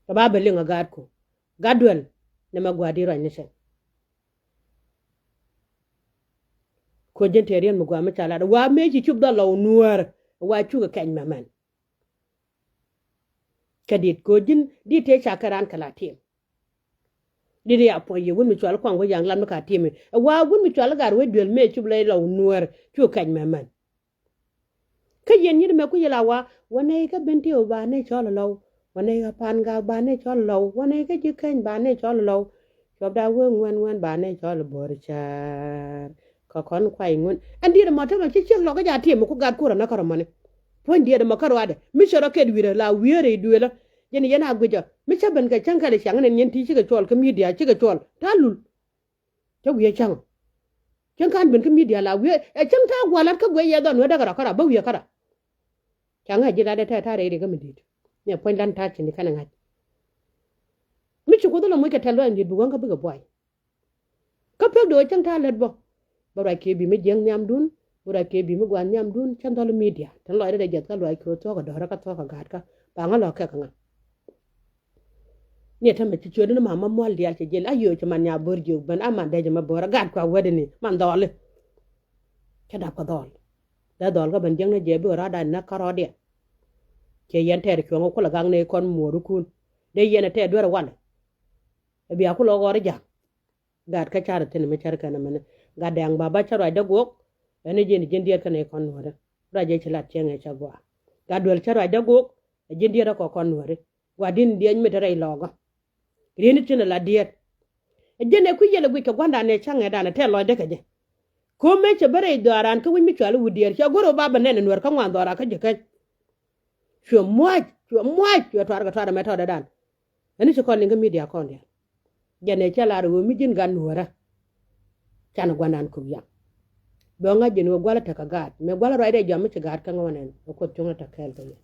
Kɛ ba bɛ liŋ a gaatku. Gat duel nɛ mɛ gua̱a̱r di̱n ruac ni thi̱n. Kuäär ji̱n tëë riɛn mi gua̱a̱ mi ca lat wa mëë ci cup dhɔl lɔ wä nuäär. Wa cukɛ kɛny mɛ mɛn. Kɛ dit ko̱ ji̱n dit tëë ca kɛ raan kɛ la tim. Dit ya puɔ̱ny yɛ wun mi cual kuaŋ wä yaŋ lam ni ka tim. Ɛ wa wun mi cual gar wä duel mëë cup lɛ lɔ wä nuäär cukɛ kɛny mɛ mɛn. Kä yɛn nyit mɛ ku yɛ la wa wa nɛy kä ben ti wä ba nɛy cɔl lɔw. Wa nɛy kä pan gak ba nɛy cɔl lɔw. Wa nɛy kä ji̱ keny ba nɛy cɔl lɔw. Cuɔp da wee ŋuɛn ŋuɛn ba nɛy cɔl bo̱r cäär. Kä kɔn kuay ŋuɛn ɛn diet ɛmɔ tämɛ ci ciek lɔk kä ja tiɛm mi ku gat kurɛ nä kärɔ mäni. Puɔ̱ny diet ɛmɔ kä ruadɛ mi cɛ rɔ kɛt wi̱rɛ la wi̱i̱rɛ i̱ duëlä. Jɛn yɛn a guicä mi cä ben kɛ cäŋ kɛl i̱ ciaŋ nɛn yɛn ti cikɛ cuɔl kä midia cikɛ cuɔl ta̱a̱ lul. Cä wiee cäŋ. Cäŋ ka̱n ben kä midia la wiee ɛ cäŋ ta̱a̱ gua̱a̱r lat kä guiɛ yɛ dhɔn wee däk rɔ kärɔ bä wiee kärɔ. Ca ŋa̱c ji̱ lat ɛ tɛɛ ta̱a̱ rɛy ri kä mi di̱i̱t. Ni ɛ puɔ̱ny lan ta̱a̱ cini kɛn ɛ ŋa̱c. Mi ci kuoth lɔ moc kɛ tɛl luac di̱i̱t bi wäŋ kä bikɛ buay. Kä pek do̱o̱c cäŋ ta̱a̱ lät bä. Bä ruac kiɛ bi mi jiäŋ nhiamdun. Bä ruac kiɛ bi mi gua̱a̱th nhiamdun cä dhɔl midia tin lɔcdä dee jiɛth kä luac kiɛ thuɔ̱k kɛ dɔ̱rä kä thuɔ̱k kɛ ga̱a̱tkä. Ba ŋä lɔ kɛk ŋä. Ni ɛ tämɛ ci ciötdä ni ma ma mual diaal cɛ jiɛl a yio̱o̱c cɛ man nya bo̱r jiök ben a man dee jɛ ma bo̱r a gaat kua wädini man dhɔli. Cä dap kɛ dhɔl. Dee dhɔl kä ben jiäŋ ni jɛ bi ɣä raada ni näk kärɔɔdiɛn. Cɛ yɛn tɛɛr cuɔ̱ŋ kulɛ gak ni kɔn muɔɔrikun dee yɛn ɛ tɛɛr duer ɛ walɛ. Ɛ bia kulɛ ɣɔr ja̱ŋ. Gat kä carɛ thi̱n mi cär kɛn ɛmɛni. Gat dɛŋ baba cä ruacdä guɔk. Ɛn ji̱n ji̱n diɛt kɛn ikɔn nuɔ̱ɔ̱rä. Ruac jɛ ci lat cieŋ ɛ cä gɔaa. Gat duel cä ruacdä guɔk. Ɛ ji̱n diɛt ɛ kɔ kɔn nuɔ̱ɔ̱ri. Gua̱di̱n diɛc mi te rɛy lɔɔkä. Ri̱n i̱ thi̱n ɛ la diɛt. Ɛ ji̱n ɛ kui̱ yɛl ɛ guic kɛ gua̱ndan ɛ cäŋ ɛ dan ɛ tɛl lɔcdä kɛ jɛ. Ko̱mɛ cɛ bä rɛy dhɔaaran kä wi̱c mi cuali wut diɛt cɛ go̱r ɛ ba bɛ nɛn ɛ nuɛr kä ŋuan dhɔaaran kä ji̱ käny. Cuɛ muac cuɛ muac cuɛ tuar kɛ tuar ɛmɛ tɔɔdɛ dan. Ɛn i̱ ci kɔn liŋ kä midia kɔn diɛn. Jɛn ɛ cɛ lar ɣöö mi ji̱n gat nuɔ̱ɔ̱rä. Canɛ gua̱ndan kök yaŋ. Bɛ ɣä ŋa̱c jɛn ɣöö gua̱lä tekɛ gaat mëë gua̱lä ruacdɛ jɔam mi ci gaat kä ŋɔ̱ɔ̱n ɛn ɛ kuoth cuŋni te kɛɛl kɛ yɛ.